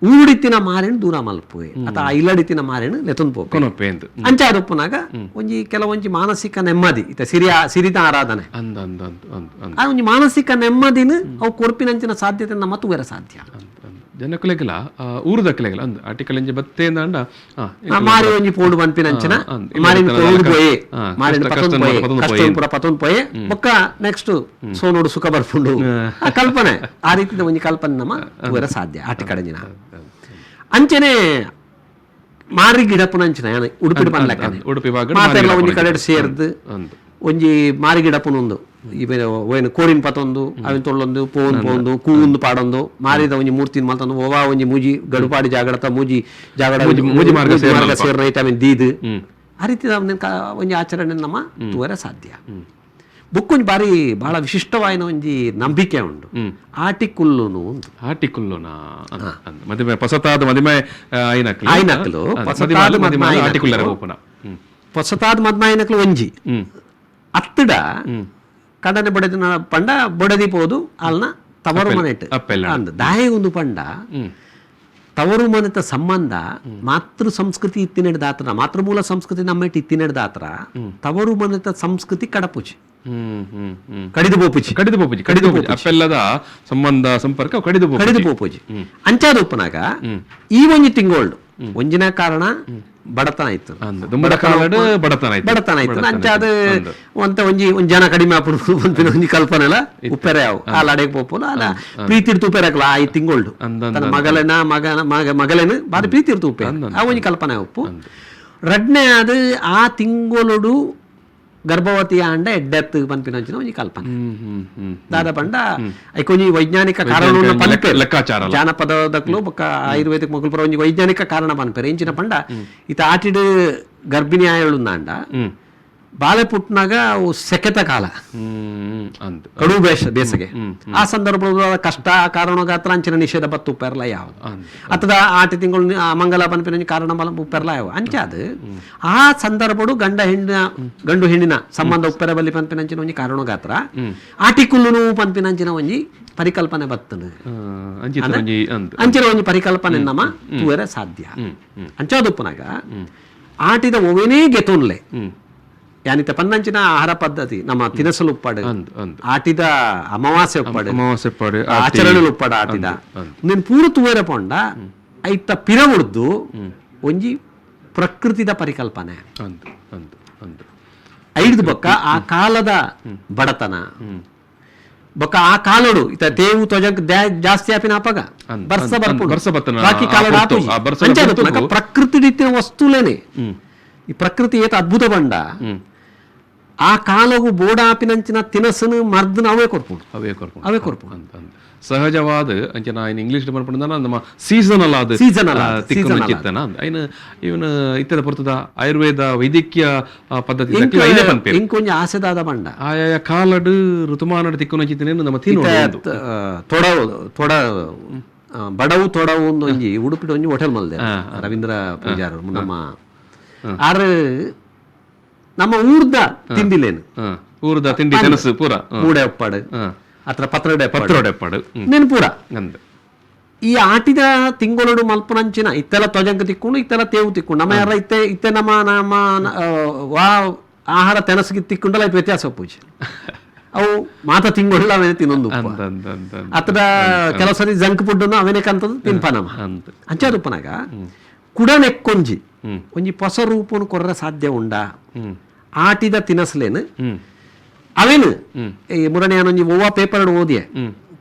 ಊರುಡಿತ್ತಿನ ಮಾರೇನು ದೂರ ಮಲ್ಪುವೆ ಅಥವಾ ಆ ಇಲ್ಲಡಿತ್ತಿನ ಮಾರೇನು ಲೆತೊಂದು ಪೋಪೆ. ಕೊನೊಪ್ಪೆ ಅಂದ್. ಅಂಚೆ ಉಪ್ಪುನಾಗ ಒಂಜಿ ಕೆಲವೊಂಜಿ ಮಾನಸಿಕ ನೆಮ್ಮದಿ ಇತ್ತ ಸಿರಿಯ ಸಿರಿತ ಆರಾಧನೆ. ಅಂದ್ ಅಂದ್ ಅಂದ್ ಅಂದ್ ಅಂದ್. ಆ ಒಂಜಿ ಮಾನಸಿಕ ನೆಮ್ಮದಿನ ಅವು ಕೊರ್ಪಿನಂಚಿನ ಸಾಧ್ಯತೆ ನಮ್ಮ ತೂವೆರ ಸಾಧ್ಯ. ಅಂದ್ ಅಂದ್. ಜನಕುಲೆಗ್ಲ ಊರುದಕ್ಲೆಗ್ಲ ಅಂದ್ ಆಟಿ ಕಲೆಂಜಿ ಬತ್ತೇ ಅಂದಾಂಡ ಮಾರಿ ಒಂಜಿ ಪೋಡು ಪನ್ಪಿನಂಚಿನ ಅಂದ್. ಮಾರಿನ ಪೋಡು ಪೋಯೆ, ಮಾರಿನ ಕಷ್ಟ ಪತೊಂದು ಪೋಯೆ, ಪತೊಂದು ಕಷ್ಟ ಪೂರ ಪತೊಂದು ಪೋಯೆ, ಬೊಕ್ಕ ನೆಕ್ಸ್ಟ್ ಸೋನೋಡು ಸುಖ ಬರ್ಪುಂಡು ಆ ಕಲ್ಪನೆ. ಆ ರೀತಿದ ಒಂಜಿ ಕಲ್ಪನೆ ನಮ್ಮ ತೂವೆರ ಸಾಧ್ಯ ಆಟಿ ಕಡೆಂಜಿನ. ಅಂಚನೆ ಮಾರಿ ಗಿಡಪುನಂಚಿನ ಯಾನ್ ಉಡುಪಿಡು ಪನ್ಲೆಕ್ಕನೆ ಉಡುಪಿ ಭಾಗಡ್ ಮಾತೆರ್ಲ ಒಂಜಿ ಕಡೆಡ್ ಸೇರ್ದು ಅಂದ್. ಒಂಜಿ ಮಾರಿ ಗಿಡಪುನೊಂದು ಇವೇನು ಓಯ್ನ ಕೋರಿನ ಪತೊಂದು ಅವಿನ ತೊಳ್ಳೊಂದು ಪೋವೊಂದು ಪೋವೊಂದು ಕೂಂದು ಪಾಡೊಂದು ಮಾರಿದ ಒಂಜಿ ಮೂರ್ತಿನ ಮಲ್ತೊಂದು ಒವಾ ಒಂಜಿ ಮೂಜಿ ಗಡುಪಾಡಿ ಜಾಗಡತ ಮೂಜಿ ಜಾಗಡ ಮೂಜಿ ಮಾರ್ಗ ಮಾರ್ಗ ಸೇರ್ನ ಐತ ಅವಿನ ದೀದ್ ಆ ರೀತಿ ಒಂಜಿ ಆಚರಣೆ ನಮ್ಮ ತೂವರೆ ಸಾಧ್ಯ. ಬುಕ್ಕೊಂಜಿ ಬಾರಿ ಬಹಳ ವಿಶಿಷ್ಟವಾಯಿನ ಒಂಜಿ ನಂಬಿಕೆ ಉಂಡು, ಆಟಿ ಕುಲ್ಲುನು. ಆಟಿ ಕುಲ್ಲುನಾ? ಮದಿಮೆ ಪೊಸತಾದ ಮದಿಮೆ ಆಯಿನಕ್ಲು. ಆಯಿನಕ್ಲು, ಪೊಸತಾದ ಮದ್ಮೆ ಆಟಿ ಕುಲ್ಲರ ಪೋಪುನ. ಪೊಸತಾದ ಮದ್ಮೆ ಆಯಿನಕ್ಲು ಒಂಜಿ ಅತ್ತಡ ಕಡನೆ ಬೊಡೆದಿನ ಪಂಡ ಬೊಡೆದಿ ಪೋದು ಅಲ್ನ ತವರು ಮನೆಟ್ ಅಂದ್ ದಾಯ ಒಂದು ಪಂಡ ತವರು ಮನೆತ ಸಂಬಂಧ ಮಾತೃ ಸಂಸ್ಕೃತಿ ಇತ್ತಿನೆಡ್ ದಾತ್ರ, ಮಾತೃಮೂಲ ಸಂಸ್ಕೃತಿ ನಮ್ಮೆಟ್ ಇತ್ತಿನೆಡ್ ದಾತ್ರ ತವರು ಮನೆತ ಸಂಸ್ಕೃತಿ ಕಡಪುಜಿ, ಕಡಿದು ಪೋಪುಜಿ, ಕಡಿದು ಪೋಪುಜಿ, ಕಡಿದು ಪೋಪುಜಿ. ಅಪ್ಪೆಲ್ಲದ ಸಂಬಂಧ ಸಂಪರ್ಕ ಕಡಿದು ಪೋಪುಜಿ, ಕಡಿದು ಪೋಪುಜಿ. ಅಂಚಾದ ಉಪ್ಪನಾಗ ಈ ಒಂಜಿ ತಿಂಗೋಳ್ಡು ಒಂಜಿನ ಕಾರಣ ಬಡತನ ಇತ್ತು, ದುಂಬದ ಕಾಲಡ್ ಬಡತನ ಇತ್ತು, ಬಡತನ ಇತ್ತು. ಅಂಚಾದ ಒಂತ ಒಂಜಿ ಒಂಜಿ ಜನ ಕಡಿಮೆ ಆಪುಂಡು ಪನ್ಪಿನ ಒಂಜಿ ಕಲ್ಪನೆ ಎಲ್ಲ ಉಪ್ಪೆರೆ ಅವು ಆ ಲಡೆಗೆ ಪೋಪುನು ಅಲ್ಲ ಪ್ರೀತಿ ಇರ್ತು ಉಪ್ಪೆರೆ ಆ ಈ ತಿಂಗೋಳ್ಡು ತನ್ನ ಮಗಲೆನ ಮಗನ ಮಗಲೇನು ಬಾರಿ ಪ್ರೀತಿ ಇರ್ತು ಉಪ್ಪೆ ಆ ಒಂಜಿ ಕಲ್ಪನೆ ಉಪ್ಪು. ರಡ್ನೇ ಅದು ಆ ತಿಂಗೊಳುಡು ಗರ್ಭವತಿ ಆಂಡ ಎಡ್ಡೆತ್ತು ಪನ್ಪಿನ ಒಂಜಿ ಕಲ್ಪನೆ. ದಾದ ಪಂಡ ಐಕೊಂಜಿ ವೈಜ್ಞಾನಿಕ ಕಾರಣ ಪನ್ಪೆರ್, ಲೆಕ್ಕಾಚಾರ ಜಾನಪದದಕ್ಲು ಬೊಕ್ಕ ಆಯುರ್ವೇದಿಕ್ ಮೊಕಲ್ ಪೂರ ಒಂಜಿ ವೈಜ್ಞಾನಿಕ ಕಾರಣ ಪನ್ಪೆರ್. ಎಂಚಿನ ಪಂಡ ಇತ್ತ ಆಟಿಡ್ ಗರ್ಭಿಣಿ ಆಯಳುಂದಾಂಡ ಬಾಲೆ ಪುಟ್ನಾಗ ಅವು ಸೆಕೆತ ಕಾಲ, ಕಡು ಬೇಸಿಗೆ, ಆ ಸಂದರ್ಭದ ಕಷ್ಟ ಕಾರಣಗಾತ್ರ ಅಂಚಿನ ನಿಷೇಧ ಬತ್ತು ಉಪ್ಪೆರ್ಲ ಯಾವ ಅಥವಾ ಆಟಿ ತಿಂಗಳು ಮಂಗಲ ಪನ್ಪಿನ ಕಾರಣ ಬಲ ಉಪ್ಪೆರ್ಲ ಯಾವ ಅಂಚಾದ ಆ ಸಂದರ್ಭಡು ಗಂಡ ಹೆಣ್ಣಿನ ಗಂಡು ಹೆಣ್ಣಿನ ಸಂಬಂಧ ಉಪ್ಪೆರ ಬಲ್ಲಿ ಪನ್ಪಿನಂಚಿನ ಒಂಜಿ ಕಾರಣಗಾತ್ರ ಆಟಿ ಕುಲ್ಲುನು ಪನ್ಪಿನಂಚಿನ ಒಂಜಿ ಪರಿಕಲ್ಪನೆ ಬತ್ತನು, ಅಂಚಿನ ಒಂಜಿ ಪರಿಕಲ್ಪನೆ ನಮ್ಮ ತೂವರೆ ಸಾಧ್ಯ. ಅಂಚಾದುಪ್ಪನಾಗ ಆಟಿದ ಒವೇನೇ ಗೆತೊನ್ಲೆ ಯಾನಿತ ಪನ್ನಂಚಿನ ಆಹಾರ ಪದ್ಧತಿ ನಮ್ಮ ತಿನಸಲು ಉಪ್ಪಾಡು, ಆಟಿದ ಅಮಾವಾಸ್ಯೆ ಉಪ್ಪಾಡು, ಅಮಾವಾಸ್ಯೆ ಉಪ್ಪಾಡು, ಆಚರಣೆ ಉಪ್ಪಾಡು ಆಟಿದ ನೀನು ಪೂರ ತೂವರೆ ಪೋಂಡ ಐತ ಪಿರ ಉಡ್ದು ಒಂಜಿ ಪ್ರಕೃತಿದ ಪರಿಕಲ್ಪನೆ ಐದು ಬೊಕ್ಕ ಆ ಕಾಲದ ಬಡತನ ಬೊಕ್ಕ ಆ ಕಾಲೋಡು ಇತ ತೇವು ತೊಜಂಕ್ ಜಾಸ್ತಿ ಆಪಿನ ಅಪಗ ಬರ್ಸ ಬರ್ಪುಂಡು, ಬಾಕಿ ಕಾಲೋಡು ಆಪುಜಿ. ಪ್ರಕೃತಿ ರೀತಿಯ ವಸ್ತುಲೇನೆ ಈ ಪ್ರಕೃತಿ ಏತ ಅದ್ಭುತ ಬಂಡ ಆ ಕಾಲವು ಬೋಡಾಪಿನಂಚಿನ ತಿನಸನು ಮರ್ದನ ಅವೇ ಕೊರ್ಪುಂಡು, ಅವೇ ಕೊರ್ಪುಂಡು, ಅವೇ ಕೊರ್ಪುಂಡು. ಸಹಜವಾದ ಅಂಚಿನ ಐನ್ ಇಂಗ್ಲೀಷ್ ಪನ್ಪುಂಡ ನಮ್ಮ ಸೀಸನಲ್ ಆದ ಸೀಸನಲ್ ತಿಕ್ಕುನ ಚಿತ್ತನ ಐನ್ ಇವನ್ ಇತ್ತದ ಪೊರ್ತುದ ಆಯುರ್ವೇದ ವೈದ್ಯಕೀಯ ಪದ್ಧತಿ ಐನೇ ಪನ್ಪೆರ್. ಇಂಕೊಂಜಿ ಆಸೆದಾದ ಬಂಡ ಆಯಾಯ ಕಾಲಡ್ ಋತುಮಾನಡ್ ತಿಕ್ಕುನ ಚಿತ್ತನೆ ನಮ್ಮ ತಿನ್ನು ತೊಡವು ತೊಡ ಬಡವು ತೊಡವು ಒಂಜಿ ಉಡುಪಿಡ್ ಒಂಜಿ ಹೋಟೆಲ್ ಮಲ್ದೆ ರವೀಂದ್ರ ಪೂಜಾರು ನಮ್ಮ ಆರು ನಮ್ಮ ಊರ್ದ ತಿಂಡಿಲೇನು ಊರ್ದ ತಿಂಡಿ ತಿನಸು ಪೂರ ಮೂಡೆ ಉಪ್ಪಾಡು ಅತ್ರ ಪತ್ರೊಡೆ ಪತ್ರೊಡೆ ಉಪ್ಪಾಡು ನೆನ್ ಪೂರ ಈ ಆಟಿದ ತಿಂಗಳೋಡು ಮಲ್ಪುನಂಚಿನ ಇತ್ತೆಲ್ಲ ತೊಜಂಕ ತಿಕ್ಕೊಂಡು ಇತ್ತೆಲ್ಲ ತೇವು ತಿಕ್ಕೊಂಡು ನಮ್ಮ ಯಾರ ಇತ್ತೆ ಇತ್ತೆ ನಮ್ಮ ನಮ್ಮ ವಾ ಆಹಾರ ತೆನಸಿಗೆ ತಿಕ್ಕೊಂಡಲ್ಲ ಇದು ವ್ಯತ್ಯಾಸ ಪೂಜೆ ಅವು ಮಾತ ತಿಂಗೊಳ್ಳ ಅವೇನೆ ತಿನ್ನೊಂದು ಅತ್ರ ಕೆಲವು ಸರಿ ಜಂಕ್ ಫುಡ್ ಅವೇನೆ ಕಂತದ್ದು ತಿನ್ಪ ನಮ್ಮ ಅಂಚಾದುಪ್ಪನಾಗ ಕುಡನೆಕ್ಕೊಂಜಿ ಒಂಜಿ ಹೊಸ ರೂಪನು ಕೊರ್ರ ಸಾಧ್ಯ ಉಂಡಾ ಆಟಿದ ತಿನಸ್ಲೇನು ಅವೇನು ಈ ಮುರಣಿ ಒಂಜಿ ಒವ್ವ ಪೇಪರ್ ಓದಿಯೆ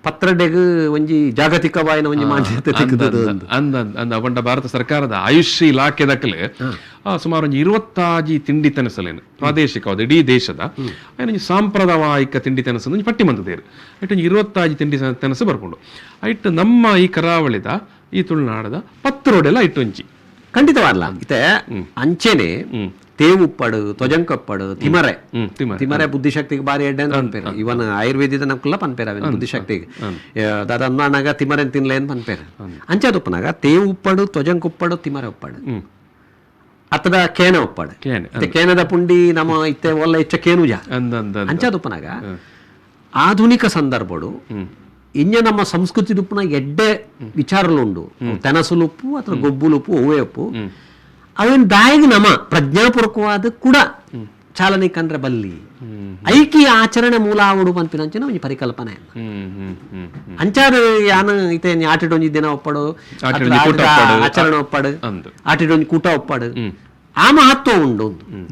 ಪತ್ರಡೆಗ್ ಒಂಜಿ ಜಾಗತಿಕವಾಯಿನ ಒಂಜಿ ಮಾನ್ಯತೆ ತಿಕ್ಕುದು ಅಂದ ಅಂದ ಪಂಡ ಭಾರತ ಸರ್ಕಾರದ ಆಯುಷ್ ಇಲಾಖೆ ದಕ್ಕಲೆ ಸುಮಾರು ಒಂಜಿ 25 ತಿಂಡಿ ತಿನಸಲೇನು ಪ್ರಾದೇಶಿಕವಾದ ಇಡೀ ದೇಶದ ಒಂಜಿ ಸಾಂಪ್ರದಾಯಿಕ ತಿಂಡಿ ತಿನಸು ಒಂಜಿ ಪಟ್ಟಿ ಮಂತದೇರು ಐಟ್ ಒಂಜಿ 25 ತಿಂಡಿ ತಿನಸು ಬರ್ಪುಂಡು. ಐಟ್ ನಮ್ಮ ಈ ಕರಾವಳಿದ ಈ ತುಳುನಾಡದ ಪತ್ರೊಡೆಲ ಐಟ್ ಒಂಜಿ ಖಂಡಿತವಾಗ್ಲ ಇತ್ತೆ ಅಂಚೆನೆ ತೇವು ಉಪ್ಪಾಡು ತೊಜಂಕಪ್ಪಾಡು ತಿಮರೆ ತಿಮರೆ ಬುದ್ಧಿಶಕ್ತಿಗೆ ಬಾರಿ ಎಡ್ಡೆ ಅಂತ ಪನ್ಪೇರು. ಇವನ್ ಆಯುರ್ವೇದಿದ ನಕ್ಕಲ್ಲ ಪನ್ಪೇರು ಅವೇನು ಬುದ್ಧಿಶಕ್ತಿಗೆ ದಾದ ಅನ್ನಾಗ ತಿಮರೆ ತಿನ್ಲೆ ಅಂತ ಪನ್ಪೇರು. ಅಂಚಾದ ಉಪ್ಪನಾಗ ತೇವು ಉಪ್ಪಾಡು ತೊಜಂಕ ಉಪ್ಪಾಡು ತಿಮರೆ ಉಪ್ಪಾಡು ಅತ್ತದ ಕೇನ ಉಪ್ಪಾಡು ಕೇನದ ಪುಂಡಿ ನಮ್ಮ ಇತ್ತೆ ಒಲ್ಲ ಹೆಚ್ಚ ಕೇನುಜ. ಅಂಚಾದ ಉಪ್ಪನಾಗ ಆಧುನಿಕ ಸಂದರ್ಭಡು ಇಂಜ ನಮ್ಮ ಸಂಸ್ಕೃತಿ ಉಪ್ಪುನ ಎಡ್ಡೆ ವಿಚಾರಲು ಉಂಡು, ತೆನಸುಲುಪ್ಪು ಅಥವಾ ಗೊಬ್ಬುಲುಪ್ಪು ಒವ್ವೇ ಉಪ್ಪು ಅವೇನು ದಾಯಿಗೆ ನಮ ಪ್ರಜ್ಞಾಪೂರ್ವಕವಾದ ಕೂಡ ಚಾಲನೆ ಕಂಡ್ರೆ ಬಲ್ಲಿ ಐಕಿ ಆಚರಣೆ ಮೂಲ ಆವಡು ಪನ್ಪಿನಂಚಿನ ಒಂಜಿ ಪರಿಕಲ್ಪನೆ ಅಂಚಾರ ಯಾನ್ ಇತ್ತೆ ಆಟಿಡೊಂಜಿ ದಿನ ಒಪ್ಪಡು ಆಚರಣೆ ಒಪ್ಪಡು ಆಟಿಡೊಂಜಿ ಕೂಟ ಒಪ್ಪಡು ಆ ಮಹತ್ವ ಉಂಡು.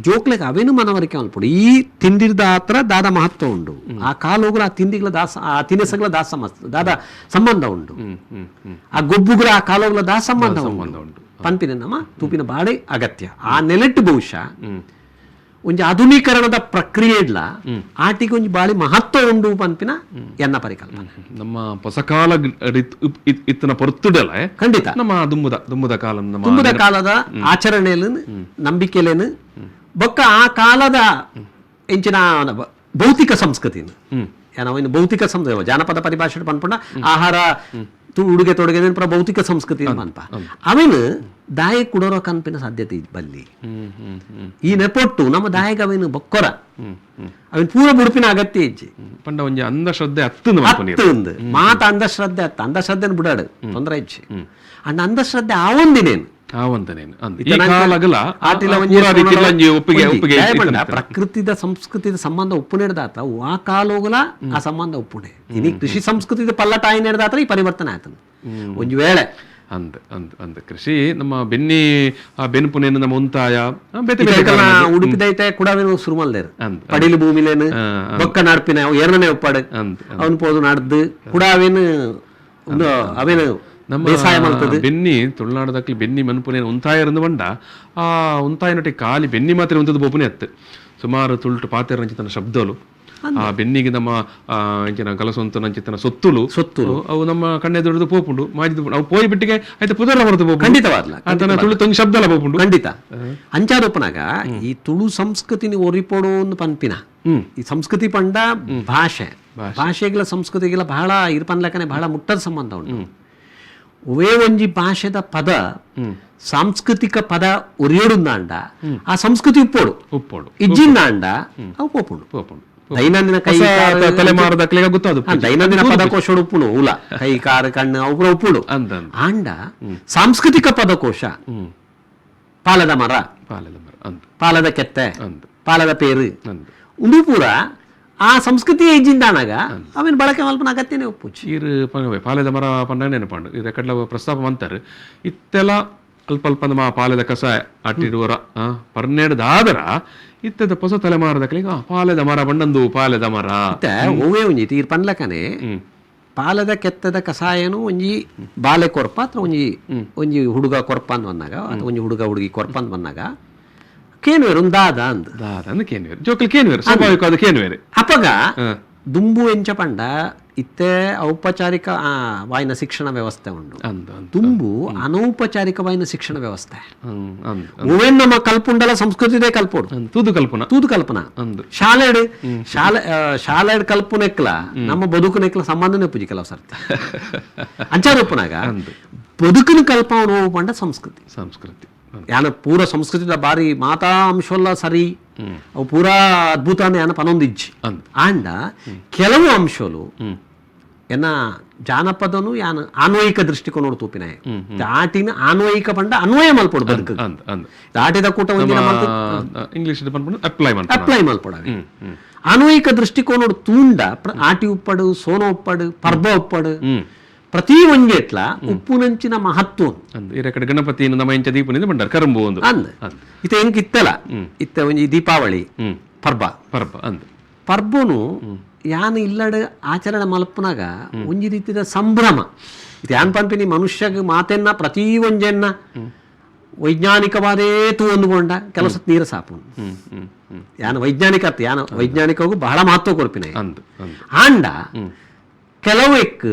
ಜೋಕ್ಲೆಗ್ ಅವೇನು ಮನವರಿಕೆ ಮಲ್ಪೊಡು ಈ ತಿಂಡಿರ್ದ ಆತ್ರ ದಾದ ಮಹತ್ವ ಉಂಡು, ಆ ಕಾಲೋಗ್ರ ಆ ತಿಂಡಿಗಳ ದಾಸ ಆ ತಿನಸಗಳ ದಾಸ ದಾದ ಸಂಬಂಧ ಉಂಡು, ಆ ಗೊಬ್ಬುಗಳ ಆ ಕಾಲೋಗ್ಲ ದಾಸ ಸಂಬಂಧ ಉಂಡು ಪನ್ಪಿನ ನಮ್ಮ ತೂಪಿನ ಬಾಳೆ ಅಗತ್ಯ. ಆ ನೆಲೆಟ್ಟು ಬಹುಶಃ ಒಂಜಿ ಆಧುನೀಕರಣದ ಪ್ರಕ್ರಿಯೆ ಇಡ್ಲ ಆಟಿಗೆ ಒಂಜಿ ಬಾಳಿ ಮಹತ್ವ ಉಂಡು ಪನ್ಪಿನ ಎನ್ನ ಪರಿಕಲ್ಪನೆ. ನಮ್ಮ ಹೊಸಕಾಲ ಇತ್ತನ ಪೊರ್ತುಡಲ ಖಂಡಿತ ನಮ್ಮ ದುಂಬುದ ದುಂಬುದ ಕಾಲ ದುಂಬುದ ಕಾಲದ ಆಚರಣೆಲೇನು ನಂಬಿಕೆಲೇನು ಬೊಕ್ಕ ಆ ಕಾಲದ ಎಂಚಿನ ಭೌತಿಕ ಸಂಸ್ಕೃತಿನ ಏನೋ ಭೌತಿಕ ಸಂಸ್ಕೃತಿ ಜಾನಪದ ಪರಿಭಾಷೆ ಪನ್ಪುಂಡ ಆಹಾರ ಉಡುಗೆ ತೊಡುಗೆ ಪೂರ ಭೌತಿಕ ಸಂಸ್ಕೃತಿ ಪನ್ಪ ಅವೇನು ದಾಯ ಕುಡೋರೋ ಕನ್ಪಿನ ಸಾಧ್ಯತೆ ಬಲ್ಲಿ. ಈ ನೆಪೊಟ್ಟು ನಮ್ಮ ದಾಯಕ ಅವೇನು ಬೊಕ್ಕೊರ ಅವೇನು ಪೂರ ಬುಡುಪಿನ ಅಗತ್ಯ ಇಜ್ಜಿ. ಪಂಡ ಒಂಜಿ ಅಂಧಶ್ರದ್ಧೆ ಅತ್ತಂದು ಅತ್ತಂದು ಮಾತ ಅಂಧಶ್ರದ್ಧೆ ಅತ್ತ ಅಂಧಶ್ರದ್ಧೆನ ಬಿಡಾಡು ತೊಂದರೆ ಇಜ್ಜಿ. ಅಂಡ ಅಂಧಶ್ರದ್ಧೆ ಆವೊಂದಿನೇನು ಪ್ರಕೃತಿದ ಸಂಸ್ಕೃತಿದ ಸಂಬಂಧ ಉಪ್ಪು ನೆಡ್ದಾತ ಆ ಕಾಲೋಗಲ ಆ ಸಂಬಂಧ ಉಪ್ಪುಣೆ. ಇನಿ ಕೃಷಿ ಸಂಸ್ಕೃತಿದ ಪಲ್ಲಟ ಆಯಿ ನೆಡ್ದಾತ್ರ ಈ ಪರಿವರ್ತನೆ ಆಯ್ತದ ಒಂಜಿ ವೇಳೆ. ಅಂದ್ ಅಂದ್ ಅಂದ್ ಕೃಷಿ ನಮ್ಮ ಬೆನ್ನಿ ಆ ಬೆನ್ಪುನೇನು ನಮ್ಮ ಉಂತಾಯ ಉಡುಪಿದೈತೆ ಕುಡವೇನು ಶುರು ಮಲ್ದೇರು ಪಡಿಲು ಭೂಮಿಲೇನು ಬೊಕ್ಕ ನಾಡ್ಪಿನ ಎರಡನೇ ಒಪ್ಪಾಡು ಅವನು ಪೋದು ನಾಡ್ದು ಕುಡಾವೇನು ಅವೇನು ನಮ್ಮ ಬೆನ್ನಿ ತುಳುನಾಡದಕ್ಕೆ ಬೆನ್ನಿ ಮನ್ಪುನೇನು ಉಂತಾಯ ಇರಂದು ಬಂಡ ಆ ಉಂತಾಯನೊಟ್ಟಿ ಖಾಲಿ ಬೆನ್ನಿ ಮಾತ್ರ ಉಂತದ ಬೋಪುನೆ ಅತ್ತು ಸುಮಾರು ತುಳುಟು ಪಾತೆರ ನಂಚಿತನ ಶಬ್ದಲು ಆ ಬೆನ್ನಿಗೆ ನಮ್ಮ ಅಂಚಿನ ಕಲಸೊಂತ ನಂಚಿತನ ಸೊತ್ತುಲು ಸೊತ್ತುಲು ಅವು ನಮ್ಮ ಕಣ್ಣೆದುರಿದು ಪೋಪುಂಡು ಮಾಜಿದು ಅವು ಪೋಯಿ ಬಿಟ್ಟಿಗೆ ಆಯ್ತು ಪುದರ ಬರದು ಪೋಪುಂಡು ಖಂಡಿತವಾದ್ಲ ಅಂತನ ತುಳು ತೊಂಜಿ ಶಬ್ದಲ ಪೋಪುಂಡು ಖಂಡಿತ. ಅಂಚಾದೊಪ್ಪನಾಗ ಈ ತುಳು ಸಂಸ್ಕೃತಿನಿ ಒರಿಪೋಡು ಒಂದು ಪನ್ಪಿನ ಈ ಸಂಸ್ಕೃತಿ ಪಂಡ ಭಾಷೆ ಭಾಷೆಗಳ ಸಂಸ್ಕೃತಿಗೆಲ್ಲ ಬಹಳ ಇರ್ಪನ್ಲಕನೆ ಬಹಳ ಮುಟ್ಟದ ಸಂಬಂಧ ಉಂಟು. ಒವೇ ಒಂಜಿ ಭಾಷೆದ ಪದ ಸಾಂಸ್ಕೃತಿಕ ಪದ ಒರಿಯೋಡುಂದಾಂಡ ಆ ಸಂಸ್ಕೃತಿ ಉಪ್ಪೋಡು ಉಪ್ಪೋಡು ಇಜ್ಜಿಂದಾಂಡ ಅವು ಪೋಪುಂಡು ಪೋಪುಂಡು ದೈನಂದಿನ ಕೈ ತಲೆಮಾರದಕ್ಲೆಗ ಗೊತ್ತಾದು ದೈನಂದಿನ ಪದಕೋಶ ಉಪ್ಪುಂಡು ಉಲ ಕೈ ಕಾರು ಕಣ್ಣು ಅವು ಪೂರ ಉಪ್ಪುಂಡು. ಆಂಡ ಸಾಂಸ್ಕೃತಿಕ ಪದಕೋಶ ಪಾಲದ ಮರ ಪಾಲದ ಕೆತ್ತೆ ಪಾಲದ ಪೇರು ಉಂದು ಪೂರ ಆ ಸಂಸ್ಕೃತಿ ಇಜ್ಜಿಂದಾನಾಗ ಅವೇನು ಬಳಕೆ ಮಲ್ಪನ ಅಗತ್ಯನೇ ಒಪ್ಪುಚಿ. ಈರು ಪಾಲೆದ ಮರ ಪಂಡ ನೆನಪಂಡು ಇದು ಕಡ್ಲ ಪ್ರಸ್ತಾಪ ಅಂತಾರೆ ಇತ್ತೆಲ್ಲ ಅಲ್ಪ ಅಲ್ಪ ನಮ್ಮ ಪಾಲೆದ ಕಸ ಅಟ್ಟಿಡುವರ ಪರ್ನೇಡ್ದಾದರ ಇತ್ತದ ಹೊಸ ತಲೆಮಾರದಕ್ಲಿಗ ಪಾಲೆದ ಮರ ಬಂಡಂದು ಪಾಲೆದ ಮರ ಇತ್ತೆ ಒವ್ವೇ ಒಂಜಿ ಈರ್ ಪನ್ಲಕನೆ ಪಾಲದ ಕೆತ್ತದ ಕಸಾಯನು ಒಂಜಿ ಬಾಲೆ ಕೊರ್ಪ ಅಥವಾ ಒಂಜಿ ಒಂಜಿ ಹುಡುಗ ಕೊರ್ಪ ಅಂತ ಬಂದಾಗ ಅಥವಾ ಒಂಜಿ ಹುಡುಗ ಹುಡುಗಿ ಕೊರ್ಪ ಅಂತ ಬಂದಾಗ ಕೇನುವೆರು ದಾದ ಅಂದ್ ದಾದ ಅಂದ್ ಕೇನುವೆರು ಜೋಕಲ್ ಕೇನುವೆರು ಸ್ವಾಭಾವಿಕ ಅದು ಕೇನುವೆರು. ಅಪಗ ದುಂಬು ಎಂಚ ಪಂಡ ಇತ್ತೆ ಔಪಚಾರಿಕ ವಾಯಿನ ಶಿಕ್ಷಣ ವ್ಯವಸ್ಥೆ ಉಂಡು. ದುಂಬು ಅನೌಪಚಾರಿಕವಾಯಿನ ಶಿಕ್ಷಣ ವ್ಯವಸ್ಥೆ ಓವೇನ್ ನಮ್ಮ ಕಲ್ಪುಂಡಲ ಸಂಸ್ಕೃತಿದೇ ಕಲ್ಪೋಡು ತೂದು ಕಲ್ಪನ ತೂದು ಕಲ್ಪನಾ ಶಾಲೆಡ್ ಶಾಲೆ ಶಾಲೆಡ್ ಕಲ್ಪುನೆಕ್ಲ ನಮ್ಮ ಬದುಕುನೆಕ್ಲ ಸಂಬಂಧನೇ ಪೂಜಿ ಕೆಲವು ಸರ್ತಿ ಅಂಚಾರೊಪ್ಪನಾಗ ಬದುಕಿನ ಕಲ್ಪವನು ಪಂಡ ಸಂಸ್ಕೃತಿ ಸಂಸ್ಕೃತಿ ಯಾನ ಪೂರ ಸಂಸ್ಕೃತಿದ ಬಾರಿ ಮಾತಾ ಅಂಶವಲ್ಲ ಸರಿ ಅವು ಪೂರಾ ಅದ್ಭುತ ಯಾನ ಪನೊಂದಿಜ್ಜಿ. ಆಂಡ ಕೆಲವು ಅಂಶಲು ಎನ್ನ ಜಾನಪದನು ಯಾನ ಆನ್ವಯಿಕ ದೃಷ್ಟಿಕೋನ ತೂಪಿನ ಆಟಿನ ಆನ್ವಯಿಕ ಪಂಡ ಅನ್ವಯ ಮಲ್ಪೊಡು ಬದುಕು ಆಟಿದ ಕೂಟ ಇಂಗ್ಲಿಷ್ ಅಪ್ಲೈ ಮಲ್ಪೊಡು ಆನ್ವಯಿಕ ದೃಷ್ಟಿಕೋನ ತೂಂಡ ಆಟಿ ಉಪ್ಪಡು ಸೋನ ಉಪ್ಪಡು ಪರ್ಬ ಉಪ್ಪಡು ಪ್ರತಿ ಒಂಜೆಟ್ಲ ಉಪ್ಪುನಂಚಿನ ಮಹತ್ವ ಗಣಪತಿ ಕರಂಬು ಒಂದು ಅಂದ್ ಇತ್ತ ಎಂಕ್ ಇತ್ತಲ ಇತ್ತ ಒಂಜಿ ದೀಪಾವಳಿ ಪರ್ಬ ಪರ್ಬ ಅಂದ್ ಪರ್ಬನು ಯಾನ್ ಇಲ್ಲಡ್ ಆಚರಣೆ ಮಲ್ಪುನಾಗ ಒಂಜಿ ರೀತಿದ ಸಂಭ್ರಮ ಇದು ಯಾನ್ ಪನ್ಪಿನಿ ಮನುಷ್ಯಗ್ ಮಾತೆನ್ನ ಪ್ರತಿ ಒಂಜೆನ್ನ ವೈಜ್ಞಾನಿಕವಾದೇ ತೂ ಅಂದುಕೊಂಡ ಕೆಲಸ ನೀರು ಸಾಪು ಯಾನ್ ವೈಜ್ಞಾನಿಕ ಯಾನ್ ವೈಜ್ಞಾನಿಕಗೂ ಬಹಳ ಮಹತ್ವ ಕೊರ್ಪಿನ ಆಂಡ ಕೆಲವೆಕ್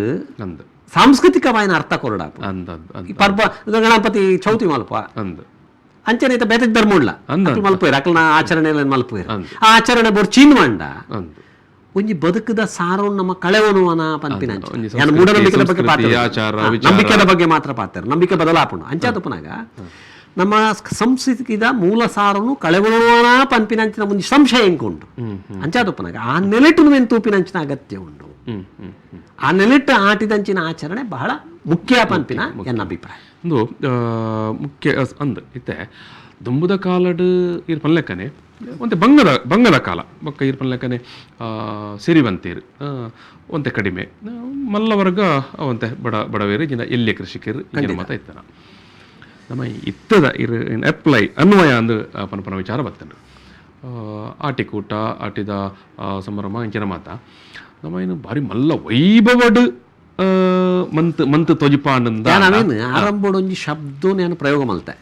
ಸಾಂಸ್ಕೃತಿಕವಾಯಿನ ಅರ್ಥ ಕೊರಡಾಪ ಪರ್ಬ ಗಣಪತಿ ಚೌತಿ ಮಲ್ಪ ಅಂಚನೆ ಇತ್ತ ಬೇತೆ ಧರ್ಮ ಉಳ್ಳ ಮಲ್ಪುವೆರ್ ಅಕ್ಲ್ನ ಆಚರಣೆ ಮಲ್ಪುವೆರ್ ಆ ಆಚರಣೆ ಬೊರ್ಚಿನ್ ಮಂಡ ಒಂಜಿ ಬದುಕದ ಸಾರವನ್ನು ನಮ್ಮ ಕಳೆವನುವನ ಪನ್ಪಿನ ಯಾನ್ ಮೂಢನಂಬಿಕೆದ ಬಗ್ಗೆ ಪಾತ್ರ ನಂಬಿಕೆದ ಬಗ್ಗೆ ಮಾತ್ರ ಪಾತ್ರ ನಂಬಿಕೆ ಬದಲಾಪುಂಡು ಅಂಚಾತಪ್ಪನಾಗ ನಮ್ಮ ಸಂಸ್ಕೃತಿದ ಮೂಲ ಸಾರನ್ನು ಕಳೆವನುವನ ಪನ್ಪಿನಂಚಿನ ಒಂಜಿ ಸಂಶಯ ಎಂಕುಂಡು ಅಂಚಾತಪ್ಪನಾಗ ಆ ನೆಲೆಟು ತೂಪಿನಂಚಿನ ಅಗತ್ಯ ಉಂಡು. ಆ ನೆಲೆಟ್ಟು ಆಟಿದಂಚಿನ ಆಚರಣೆ ಬಹಳ ಮುಖ್ಯ ಪನ್ಪಿನ ಎನ್ನ ಅಭಿಪ್ರಾಯ. ಒಂದು ಮುಖ್ಯ ಅಂದ್ ಇತ್ತೆ ದುಂಬುದ ಕಾಲಡ್ ಇರ್ ಪನ್ಲೆಕ್ಕನೆ ಒಂತೆ ಬಂಗದ ಬಂಗದ ಕಾಲ ಬೊಕ್ಕ ಇರ್ ಪನ್ಲೆಕ್ಕನೆ ಸಿರಿವಂತೇರು ಒಂತೆ ಕಡಿಮೆ ಮಲ್ಲವರ್ಗ ಒಂತೆ ಬಡ ಬಡವೇರು ಜಿನ ಎಲ್ಲಿಯ ಕೃಷಿಕರು ಇಂಚಿನ ಮಾತ ಇತ್ತನ ನಮ್ಮ ಇತ್ತದ ಇರ್ ಅಪ್ಲೈ ಅನ್ವಯ ಅಂದ್ ಪನ್ಪನ ವಿಚಾರ ಬತ್ತಂಡು ಆಟಿಕೂಟ ಆಟಿದ ಸಂಭ್ರಮ ಇಂಚಿನ ಮಾತ ನಮ್ಮ ಏನು ಭಾರಿ ಮಲ್ಲ ವೈಭವಡ್ ಮಂತ್ ಮಂತ್ ತೊಜಿಪಾಂಡ ಅವೇನು ಆರಂಭಡ್ ಒಂಜಿ ಶಬ್ದ ನಾನು ಪ್ರಯೋಗ ಮಲ್ತೆ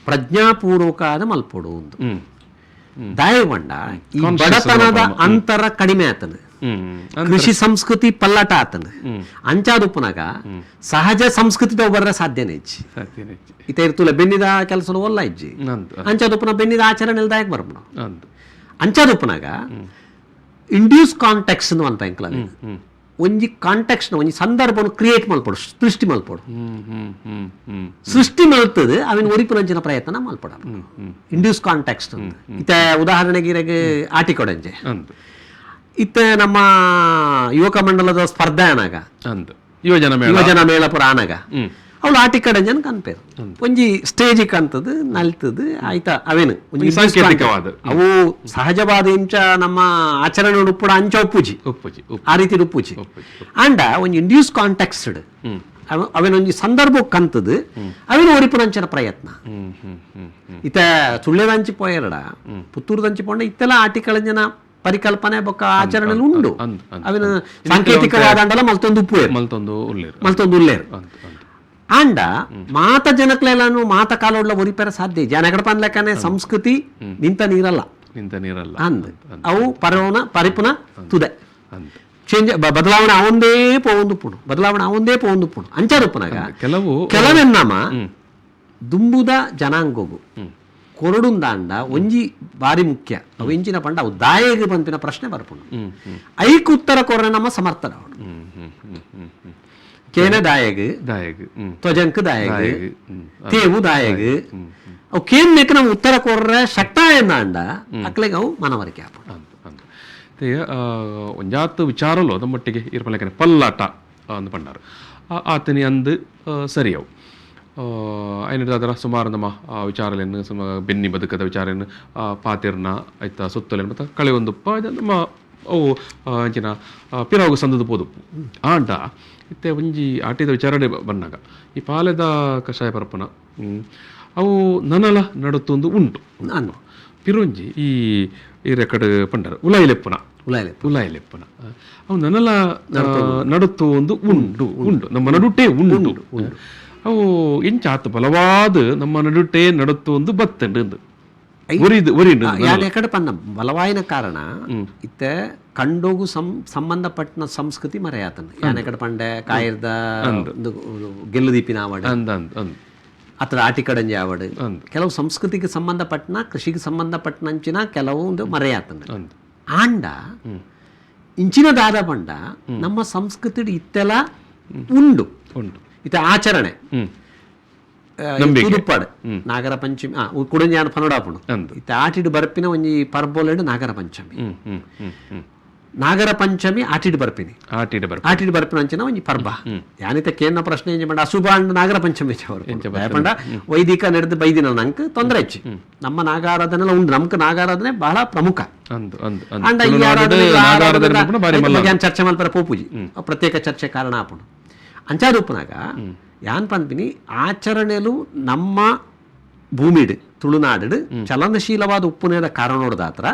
ಪ್ರಜ್ಞಾಪೂರ್ವಕ ಆದ ಮಲ್ಪೊಡು ಒಂದು ದಾಯವಂಡ ಈ ಬಡತನದ ಅಂತರ ಕಡಿಮೆ ಆತನ ಕೃಷಿ ಸಂಸ್ಕೃತಿ ಪಲ್ಲಟ ಆತನ ಅಂಚಾದುಪ್ಪನಾಗ ಸಹಜ ಸಂಸ್ಕೃತಿದ ಬರ್ರ ಸಾಧ್ಯನೇ ಇಜ್ಜಿ ಇತ್ತ ಇರ್ತುಲ ಬೆನ್ನಿದ ಕೆಲಸ ಒಲ್ಲ ಇಜ್ಜಿ ಅಂಚಾದುಪ್ಪನ ಬೆನ್ನಿದ ಆಚರಣೆ ದಾಯಕ್ ಬರ್ಪುಣ ಅಂಚಾದುಪ್ಪನಾಗ Induce context ಅಂತ ಎಂಕಲ ಒಂಜಿ ಕಾಂಟೆಕ್ಸ್ಟ್, ಒಂಜಿ ಸಂದರ್ಭವನ್ನು ಕ್ರಿಯೇಟ್ ಮಲ್ಪೊಡು, ಸೃಷ್ಟಿ ಮಲ್ಪೊಡು. ಹ್ಮ್ ಹ್ಮ್ ಹ್ಮ್ ಹ್ಮ್ ಸೃಷ್ಟಿ ಮಲ್ತದು ಅವಿನ ಒರಿಪುನಂಚಿನ ಪ್ರಯತ್ನ ಮಲ್ಪೊಡ, ಇಂಡ್ಯೂಸ್ ಕಾಂಟೆಕ್ಸ್ಟ್ ಅಂತ. ಇತ್ತೆ ಉದಾಹರಣೆಗೆ ಇರೆಗ್ ಆಟಿ ಕೊಡಂಜೆ ಅಂದ್ ಇತ್ತೆ ನಮ್ಮ ಯುವಕ ಮಂಡಲದ ಸ್ಪರ್ಧೆ ಆನಾಗ, ಅಂದ್ ಯುವಜನ ಮೇಳ, ಯುವಜನ ಮೇಳ ಪುರ ಆನಾಗ ಅವಳು ಆಟಿ ಕಡಂಜನ್ ಕನ್ಪೇರು. ಒಂಜಿ ಸ್ಟೇಜ್ ಕಂತದು ನಲ್ತದು ಆಯ್ತಾ ಅವೇನು ಒಂಜಿ ಸಾಂಕೇತಿಕವಾದ. ಅವು ಸಹಜವಾದ ಇಂಚ ನಮ್ಮ ಆಚರಣೆ ಉಪ್ಪುಡ ಅಂಚ ಉಪ್ಪುಜಿ. ಉಪ್ಪುಜಿ. ಆ ರೀತಿ ಉಪ್ಪುಜಿ. ಆಂಡ ಒಂಜಿ ಇಂಡ್ಯೂಸ್ ಕಾಂಟೆಕ್ಸ್ಟ್, ಅವೇನೊಂಜಿ ಸಂದರ್ಭ ಕಂತದು ಅವೇನು ಒರಿಪುನಂಚಿನ ಪ್ರಯತ್ನ. ಹ್ಮ್ ಹ್ಮ್ ಹ್ಮ್ ಹ್ಮ್ ಇತ್ತ ಸುಳ್ಳೆದಂಚಿ ಪೋಯರಡ ಪುತ್ತೂರುದಂಚಿ ಪೋಂಡ ಇತ್ತೆಲ್ಲ ಆಟಿಕಳಂಜನ ಪರಿಕಲ್ಪನೆ ಬೊಕ್ಕ ಆಚರಣೆ ಉಂಡು. ಅಂದ್ ಅಂದ್ ಅವಿನ ಸಾಂಕೇತಿಕವಾದ ಮಲ್ತೊಂದು ಉಪ್ಪು ಮಲ್ತೊಂದು ಉಲ್ಲೇರು. ಮಲ್ತೊಂದು ಉಲ್ಲೇರು. ಅಂದ್ ಅಂದ್ ಆಂಡ ಮಾತ ಜನಕ್ಲೆಲ್ಲಾನು ಮಾತ ಕಾಲೋಡ್ಲ ಒರಿಪೆರ ಸಾಧ್ಯ ಜನಕಡ ಪನ್ಲೆಕ್ಕನೆ ಸಂಸ್ಕೃತಿ ನಿಂತ ನೀರಲ್ಲ. ನಿಂತ ನೀರಲ್ಲ. ಅಂದ್ ಅವು ಪರೋನ ಪರಿಪುನ ತುದೆ ಅಂದ್ ಚೇಂಜ್ ಬದಲಾವಣೆ ಅವಂದೇ ಪೋವೊಂದು ಪುಣು, ಬದಲಾವಣೆ ಅವಂದೇ ಪೋವೊಂದು ಪುಣು ಅಂಚಾರುಪ್ಪನಾಗ ಕೆಲವು ಕೆಲವೆನ್ನಮ ದುಂಬುದ ಜನಾಂಗೋಗು ಕೊರಡುಂದಾಂಡ ಒಂಜಿ ಬಾರಿ ಮುಖ್ಯ ಅವು ಎಂಚಿನ ಪಂಡ ಅವು ದಾಯೆಗ್ ಪನ್ಪಿನ ಪ್ರಶ್ನೆ ಬರ್ಪುಂಡು. ಹ್ಮ್ ಹ್ಮ್ ಐಕ್ ಉತ್ತರ ಕೊರ್ರೆ ನಮ್ಮ ಸಮರ್ಥನ ಅವನು. ಹ್ಮ್ ಹ್ಮ್ ಹ್ಮ್ ಹ್ಮ್ ಹ್ಮ್ ಕೇನ ದಾಯೆಗ್, ದಾಯಗ್ ತ್ವಜಂಕ್ ದಾಯೆಗ್, ದಾಯಗ್ ತೇವು ದಾಯೆಗ್, ಅವು ಕೇನ್ ಮೇಕ್ ನಮ್ಮ ಉತ್ತರ ಕೊರ್ರೆ ಶಕ್ತ ಎಂದಾಂಡ ಅಕ್ಲೆಗ್ ಅವು ಮನವರಿಕೆ ಆಪುಂಡು. ಅಂದ್ ಅಂದ್ ते ಒಂಜಾತ್ ವಿಚಾರಲು ನಮ್ಮೊಟ್ಟಿಗೆ ಇರ್ಪಲೆಕನೆ ಪಲ್ಲಾಟ ಅಂದ್ ಪಂಡಾರು ಆತನಿ ಅಂದ್ ಸರಿಯವು ಐನ ಸುಮಾರು ನಮ್ಮ ವಿಚಾರಲೆನ್ ಸುಮ ಬೆನ್ನಿ ಬದುಕದ ವಿಚಾರನ್ ಪಾತಿರ್ನ ಐತ ಸುತ್ತಲೆನ್ ಮತ್ತು ಕಳೆ ಒಂದುಪ್ಪ ನಮ್ಮ ಅವು ಅಂಚಿನ ಪಿರಾವು ಸಂದದ ಪೋದುಪ್ಪು. ಆಂಡ ಇತ್ತೆ ಒಂಜಿ ಆಟಿದ ವಿಚಾರಣೆ ಬನ್ನಾಗ ಈ ಪಾಲೆದ ಕಷಾಯ ಪರಪುನ ಅವು ನನಲ ನಡುತ್ತೊಂದು ಉಂಟು. ಅಂದ್ ಪಿರೊಂಜಿ ಈ ಈ ರೆಕಡ್ ಪಂಡರು ಉಲಾಯಿಲೆಪ್ಪುನ ಉಲಾಯಿಲೆ ಉಲಾಯಿಲೆಪ್ಪುನ ಅವು ನನಲ ನಡುತ್ತು ಒಂದು ಉಂಡು ಉಂಡು ನಮ್ಮ ನಡುಟೇ ಉಂಡು. ಅವು ಎಂಚ ಆತು ಬಲವಾದ ನಮ್ಮ ನಡುಟೇ ನಡುತ್ತು ಒಂದು ಬತ್ತಂಡು ಒರಿದು ಒರಿಂಡು. ಯಾನ್ ಎಕಡೆ ಪನ್ನ ಬಲವಾಯಿನ ಕಾರಣ ಇತ್ತೆ ಕಂಡೋಗು ಸಂಬಂಧಪಟ್ಟನ ಸಂಸ್ಕೃತಿ ಮರೆಯಾತನ. ಯಾನ್ ಎಕಡೆ ಪಂಡೆ ಕಾಯಿರ್ದ ಗೆಲ್ಲು ದೀಪಿನ ಆವಡ್ ಅಂದ್ ಅಂದ್ ಅಂದ್ ಅಥವಾ ಆಟಿ ಕಡಂಜಿ ಆವಡ್ ಅಂದ್. ಕೆಲವು ಸಂಸ್ಕೃತಿಗೆ ಸಂಬಂಧಪಟ್ಟನ ಕೃಷಿಗೆ ಸಂಬಂಧಪಟ್ಟನಂಚಿನ ಕೆಲವು ಒಂದು ಮರೆಯಾತನ. ಅಂದ್ ಆಂಡ ಇಂಚಿನ ದಾದ ಪಂಡ ನಮ್ಮ ಸಂಸ್ಕೃತಿ ಇತ್ತೆಲ್ಲ ಉಂಡು ಉಂಟು. ಇತ್ತ ಆಚರಣೆ ಹ್ಮ್ ನಂಬಿಕೆ. ತುದುಪ್ಪಾಡು ನಾಗರ ಪಂಚಮಿ ಕುಡಂಜಾನ ಪನೋಡಾಪುಂಡು. ಅಂದ್. ಇತ್ತ ಆಟಿಡ್ ಬರ್ಪಿನ ಒಂಜಿ ಪರ್ಬೋಲೆಡ್ ನಾಗರ ಪಂಚಮಿ. ಹ್ಮ್ ಹ್ಮ್ ಹ್ಮ್ ಹ್ಮ್ ನಾಗರ ಪಂಚಮಿ ಆಟಿಡ್ ಬರ್ಪಿನಿ. ಆಟಿಡ ಬರ್ಪ ಆಟಿಡ್ ಬರ್ಪಿನ ಅಂಚಿನ ಒಂಜಿ ಪರ್ಬ. ಯಾನಿತ ಕೇನ ಪ್ರಶ್ನೆ ಎಂಚ ಪಂಡ ಅಶುಭ ಅಂಡ್ ನಾಗರ ಪಂಚಮಿ ಪಂಡ ವೈದಿಕ ನಡೆದು ಬೈದಿನ ನಂಗೆ ತೊಂದರೆ ಹೆಚ್ಚು. ನಮ್ಮ ನಾಗಾರಾಧನೆ ಉಂಡು, ನಮ್ಗೆ ನಾಗಾರಾಧನೆ ಬಹಳ ಪ್ರಮುಖ. ಅಂದ್ ಅಂದ್ ಅಂದ್ ಅಂಡ ಈ ತುಳುನಾಡುಡ್ ಆರಾಧನೆ, ಆ ನಾಗಾರಾಧನೆ ಆರಾಧನೆ ಪನ್ಪುನ ಬಾರಿ ಮಲ್ಲ. ಬಗ್ಗೆ ಯಾನ್ ಚರ್ಚೆ ಮಲ್ಪರ ಪೋಪುಜಿ, ಪ್ರತ್ಯೇಕ ಚರ್ಚೆ ಕಾರಣ ಆಪುಂಡು. ಅಂಚಾದೂಪುನಾಗ ಯಾನ್ ಪನ್ಪಿನಿ ಆಚರಣೆಲು ನಮ್ಮ ಭೂಮಿಡ್ ತುಳುನಾಡು ಚಲನಶೀಲವಾದ ಉಪ್ಪುನೇದ ಕಾರಣೋಡ್ದಾತ್ರ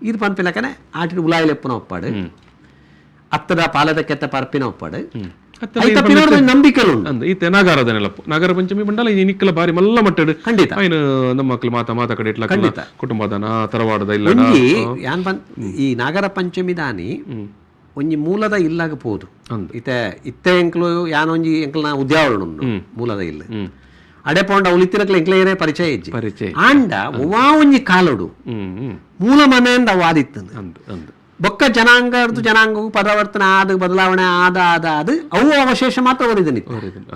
ಇದು ಪನ್ಪಿಲಕನೆ ಆಟಿಡ್ ಉಲಾಯಿಲೆಪ್ಪುನ ಒಪ್ಪಾಡು ಅತ್ತದ ಪಾಲದ ಕೆತ್ತ ಪರ್ಪಿನ ಒಪ್ಪಾಡು ಅತ್ತದ ಐತ ಪಿನೋರ್ದ ನಂಬಿಕೆಲು ಉಂಡು. ಅಂದ್ ಈತೆ ನಾಗಾರಾಧನೆ ಲಪ್ಪು ನಾಗರ ಪಂಚಮಿ ಬಂಡಲ ಈ ನಿಕ್ಕಲ ಬಾರಿ ಮಲ್ಲ ಮಟ್ಟಡ್ ಖಂಡಿತ. ಐನ್ ನಮ್ಮ ಮಕ್ಳು ಮಾತ ಮಾತ ಕಡೆ ಇಟ್ಲ ಖಂಡಿತ. ಕುಟುಂಬದನ ತರವಾಡದ ಇಲ್ಲ. ಒಂಜಿ ಯಾನ್ ಪನ್ ಈ ನಾಗರ ಪಂಚಮಿ ದಾನಿ ಒಂಜಿ ಮೂಲದ ಇಲ್ಲಾಗ ಪೋದು ಅಂದ್. ಇತ್ತೆ ಇತ್ತೆ ಎಂಕ್ಲು ಯಾನೊಂಜಿ ಎಂಕ್ಲನ ಉದ್ಯಾವರಣ ಉಂಡು ಮೂಲದ ಇಲ್ಲ ಅಡೆ ಪೋಂಡ ಉಳಿತಿರಕ್ಲೆ ಎಂಕ್ಲೆ ಏನೇ ಪರಿಚಯ ಇಜ್ಜಿ. ಪರಿಚಯ. ಆಂಡ ಒವ್ವಾ ಒಂಜಿ ಕಾಲೋಡು ಹ್ಮ್ ಹ್ಮ್ ಮೂಲ ಮನೆಯಿಂದ ಅವು ಆದಿತ್ತಂದು. ಅಂದ್ ಅಂದ್ ಬೊಕ್ಕ ಜನಾಂಗರ್ದು ಜನಾಂಗವು ಪರಿವರ್ತನೆ ಆದ ಬದಲಾವಣೆ ಆದ ಆದ ಆದ ಅವು ಅವಶೇಷ ಮಾತ್ರ ಒರಿದನಿ,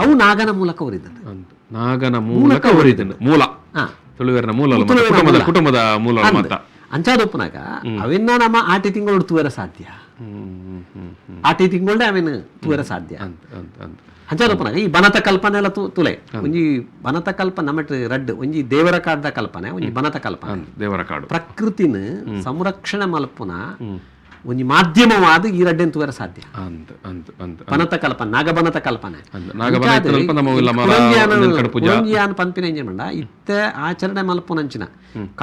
ಅವು ನಾಗನ ಮೂಲಕ ಒರಿದನು. ಅಂದ್ ನಾಗನ ಮೂಲಕ ಒರಿದನು ಮೂಲ ತುಳುವೆರ್ನ ಮೂಲ ಅಲ್ಲ ಮತ್ತೆ, ಕುಟುಂಬದ ಕುಟುಂಬದ ಮೂಲ ಅಲ್ಲ ಮಾತ. ಅಂಚಾದೊಪ್ಪನಾಗ ಅವಿನ್ನ ನಮ್ಮ ಆಟಿ ತಿಂಗಳು ತೂವರ ಸಾಧ್ಯ. ಹ್ಮ್ ಹ್ಮ್ ಹ್ಮ್ ಹ್ಮ್ ಆಟಿ ತಿಂಗಳುಡೆ ಅವಿನ ತೂವರ ಸಾಧ್ಯ. ಅಂದ್ ಅಂದ್ ಅಂದ್ ಅಂಚಾದೊಪ್ಪನಾಗ ಈ ಬನತ ಕಲ್ಪನೆ ಎಲ್ಲ ತುಲೆ ಒಂಜಿ ಬನತ ಕಲ್ಪನೆ ನಮ್ಮಟ್ ರಡ್ಡ್ ಒಂಜಿ ದೇವರ ಕಾಡ್ದ ಕಲ್ಪನೆ ಒಂಜಿ ಬನತ ಕಲ್ಪನೆ. ಅಂದ್ ದೇವರ ಕಾಡು. ಪ್ರಕೃತಿನ ಸಂರಕ್ಷಣೆ ಮಲ್ಪುನ ಒಂಜಿ ಮಾಧ್ಯಮವಾದ ಈ ರಡ್ಡೆನ್ ತೂವರ ಸಾಧ್ಯ. ಅಂದ್ ಅಂದ್ ಅಂದ್ ಬನತ ಕಲ್ಪನೆ ನಾಗಬನತ ಕಲ್ಪನೆ. ಅಂದ್ ನಾಗಬನ ಇತ್ತನಲ್ಪ ನಮ್ಮ ಇಲ್ಲ ಮರ ಕಡುಪುಜ. ಕುಡಂಜಿಯಾನ್ ಪನ್ಪಿನ ಎಂಜ ಪಂಡ ಇತ್ತೆ ಆಚರಣೆ ಮಲ್ಪುನಂಚಿನ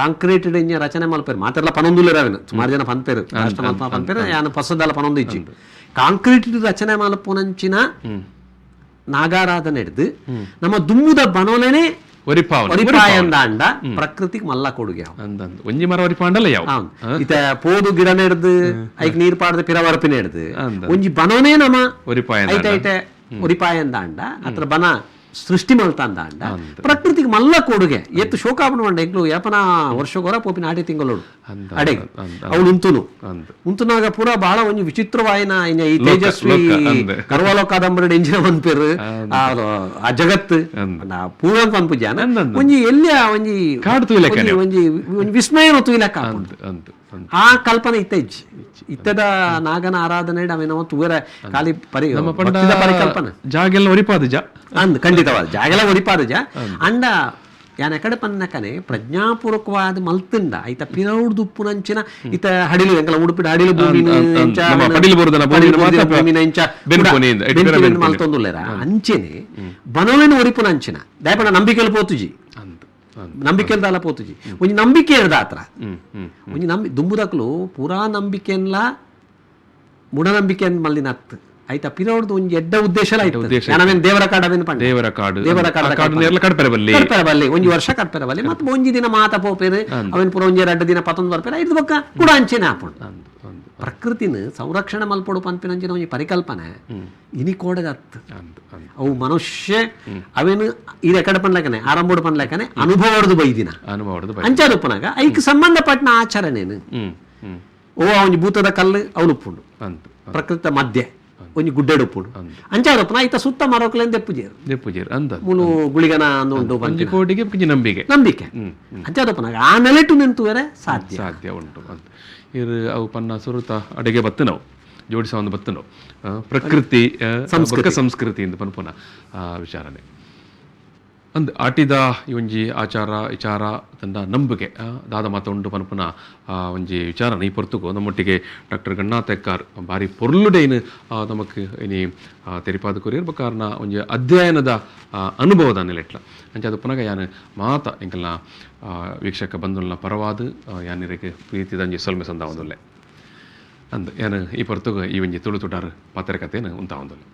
ಕಾಂಕ್ರೀಟ್ ಇಂಜ ರಚನೆ ಮಲ್ಪೇರು ಮಾತೆರ್ಲ ಪನೊಂದುಲ್ಲೆರ್ ಅವೆನ್ ಸುಮಾರು ಜನ ಪನ್ಪೇರು ರಾಷ್ಟ್ರ ಮಲ್ಪ ಪನ್ಪೇರು ಯಾನ್ ಪೊಸದಲ್ಲ ಪನೊಂದು ಇಜ್ಜಿ. ಕಾಂಕ್ರೀಟ್ ರಚನೆ ಮಲ್ಪುನಂಚಿನ ನಾಗಾರಾಧನೆ ಹಿಡ್ದು ನಮ್ಮ ದುಮ್ಮುದ ಬನೋಲೆನೆ ಒರಿಪಾವನೆ ಒರಿಪಾಯಂದಾಂಡ ಪ್ರಕೃತಿಗೆ ಮಲ್ಲ ಕೊಡುಗೆ ಅವು. ಅಂದ್ ಅಂದ್ ಒಂಜಿ ಮರ ಒರಿಪಾಂಡಲ್ಲ ಯಾವ ಹೌದು. ಇತ್ತೆ ಪೋದು ಗಿಡ ನೆಡ್ದು ಐಕ್ ನೀರ್ ಪಾಡ್ದು ಪಿರವರಪಿನ ಹಿಡ್ದು ಅಂದ್. ಒಂಜಿ ಬನೋನೇ ನಮ್ಮ ಒರಿಪಾಯ ಐತೆ ಐತೆ ಒರಿಪಾಯಂದಾಂಡ ಅತ್ರ ಬನ ಸೃಷ್ಟಿ ಮಲ್ತಂದಾಂಡ ಪ್ರಕೃತಿಗೆ ಮಲ್ಲ ಕೊಡುಗೆ. ಎತ್ತು ಶೋಕಾಪಣ ಪಂಡ ಎಂಕ್ಲು ಏಪನ ವರ್ಷಗೊರ ಪೋಪಿನ ಆಟಿ ತಿಂಗಳೋಡು ಅಡೆಗೆ ಅವಳು ಉಂತುನು. ಉಂತುನಾಗ ಪೂರ ಬಹಳ ಒಂಜಿ ವಿಚಿತ್ರವಾಯಿನ ಈ ತೇಜಸ್ವಿ ಕರ್ವಾಲೋ ಕಾದಂಬರಿ ಎಂಜಿನ ಪನ್ಪೆರ್ ಆ ಜಗತ್ತು ಪೂರ ಪನ್ಪುಜಾನ ಒಂಜಿ ಎಲ್ಲಿಯ ಒಂಜಿ ಒಂಜಿ ಒಂಜಿ ವಿಸ್ಮಯ ತೂಯಿಲಕ್ಕ. ಆ ಕಲ್ಪನೆ ಇತ್ತ ಇಜ್ಜಿ ಇತ್ತದ ನಾಗನ ಆರಾಧನೆ ಅವೇನೋ ತೂವರ ಖಾಲಿ ಪರಿ ಪರಿಕಲ್ಪನೆ ಜಾಗೆಲ್ಲ ಒರಿಪಾದ ಅಂದ್ ಖಂಡಿತವಾದ ಜಾಗೆಲ್ಲ ಒರಿಪಾದ ಜ. ಅಂಡ ಯಾನ್ ಎಕಡೆ ಪನ್ನಕನೆ ಪ್ರಜ್ಞಾಪೂರ್ವಕವಾದ ಮಲ್ತಿಂಡ ಐತ ಪಿರೌಡ್ದು ಉಪ್ಪುನಂಚಿನ ಇತ ಹಡಿಲು ಎಂಕಲ ಉಡುಪಿಡ ಹಡಿಲು ಭೂಮಿನ ಇಂಚ ಮಲ್ತೊಂದುಲ್ಲೆರ ಅಂಚೆನೆ ಬನೋಲಿನ ಒರಿಪುನಂಚಿನ ದಾಯಪಂಡ ನಂಬಿಕೆಲು ಪೋತುಜಿ, ನಂಬಿಕೆಲ್ ದಾಲ ಪೋತುಜಿ. ಒಂಜಿ ನಂಬಿಕೆ ಇರ್ದ ಆತ್ರ ಒಂಜಿ ನಂಬಿ ದುಂಬುದಕ್ಲು ಪೂರಾ ನಂಬಿಕೆನ್ಲ ಮೂಢನಂಬಿಕೆ ಮಲ್ಲಿನ ಅತ್ತು ಐತ ಪಿರೌಡ್ದು ಒಂಜಿ ಎಡ್ಡ ಉದ್ದೇಶ ಆಯ್ತು. ದೇವರ ಕಾಡು ಅವೇನು ಪಂಡ ದೇವರ ಕಾಡು, ದೇವರ ಕಾಡು ಕಡ್ಪೆರೆ ಬಲ್ಲಿ, ಕಡ್ಪೆರೆ ಬಲ್ಲಿ ಒಂಜಿ ವರ್ಷ ಕಡ್ಪೆರೆ ಬಲ್ಲಿ ಮತ್ತೆ ಒಂಜಿ ದಿನ ಮಾತ ಪೋಪೇರು ಅವೇನು ಪೂರ ಒಂಜಿ ಎರಡು ದಿನ ಪತ್ತೊಂದು ಬರ್ಪೇರು ಐದು ಬೊಕ್ಕ ಕೂಡ ಅಂಚೆನೆ ಆಪುಂಡು. ಪ್ರಕೃತಿನ ಸಂರಕ್ಷಣೆ ಮಲ್ಪೊಡು ಪನ್ಪಿನಂಚಿನ ಒಂಜಿ ಪರಿಕಲ್ಪನೆ ಇನಿ ಕೋಡೆದ ಅತ್ತು. ಅವು ಮನುಷ್ಯ ಅವೇನು ಇದು ಎಕಡೆ ಪನ್ಲೆಕ್ಕನೆ ಆರಂಭೋಡು ಪನ್ಲೆಕ್ಕನೆ ಅನುಭವಡ್ದು ಬೈದಿನ ಅಂಚಾದ ಉಪ್ಪನಾಗ ಐಕ್ ಸಂಬಂಧಪಟ್ಟಿನ ಆಚರಣೆನು ಓ ಒಂಜಿ ಭೂತದ ಕಲ್ಲು ಅವನು ಉಪ್ಪುಂಡು ಪ್ರಕೃತ ಮಧ್ಯೆ ಒಂಜಿ ಗುಡ್ಡೆಡು ಉಪ್ಪುಂಡು ಅಂಚಾದ ಉಪ್ಪುನ ಐತ ಸುತ್ತ ಮರೋಕ್ಲೇನ್ ದೆಪ್ಪುಜೇರು ದೆಪ್ಪುಜೇರು ಅಂದ ಮೂಲು ಗುಳಿಗನ ಉಂಡು ಒಂಜಿ ಕೋಟಿಗೆ ನಂಬಿಕೆ ನಂಬಿಕೆ ಅಂಚಾದ ಉಪ್ಪನಾಗ ಆ ನೆಲೆಟು ನಿಂತುವರೆ ಸಾಧ್ಯ ಸಾಧ್ಯ ಉಂಟು ಅಂತ. ಇರು ಅವು ಪನ್ನ ಸುರುತ ಅಡಿಗೆ ಬತ್ತು ನಾವು ಜೋಡಿಸ ಒಂದು ಬತ್ತು ನಾವು ಪ್ರಕೃತಿ ಸಂಸ್ಕೃತಿ ಸಂಸ್ಕೃತಿ ಎಂದು ಪನ್ಪುನ ವಿಚಾರನೆ ಅಂದ್ ಆಟಿದ ಈ ಒಂಜಿ ಆಚಾರ ವಿಚಾರ ತಂಡ ನಂಬಿಕೆ ದಾದ ಮಾತ ಉಂಡು ಪನ್ಪುನ ಒಂಜಿ ವಿಚಾರನೆ ಈ ಪೊರ್ತುಗು ನಮ್ಮೊಟ್ಟಿಗೆ ಡಾಕ್ಟರ್ ಗಣ್ಣಾಥ್ ಎಕ್ಕಾರ್ ಭಾರಿ ಪೊರ್ಲುಡೈನ್ ನಮಕ್ ಇನಿ ತೆರಿಪಾದ ಕೊರಿಯರ್ ಕಾರಣ ಒಂಜಿ ಅಧ್ಯಯನದ ಅನುಭವದ ನೆಲೆಟ್ಲ ಅಂಚ ಅದು ಪುನಗ ಯಾನ್ ಮಾತ ಎಂಕಲ್ನ ವೀಕ್ಷಕ ಬಂಧುಲ್ನ ಪರವಾದ ಯಾನಿರಿಗೆ ಪ್ರೀತಿದ ಒಂಜಿ ಸೊಲ್ಮೆ ಸಂದಾವೊಂದುಲ್ಲೆ ಅಂದ್ ಯಾನ್ ಈ ಪೊರ್ತುಗು ಈ ಒಂಜಿ ತುಳು ತುಡಾರ್ ಪಾತ್ರ ಕಥೆಯನ್ನು ಉಂತಾವೊಂದುಲ್ಲೆ.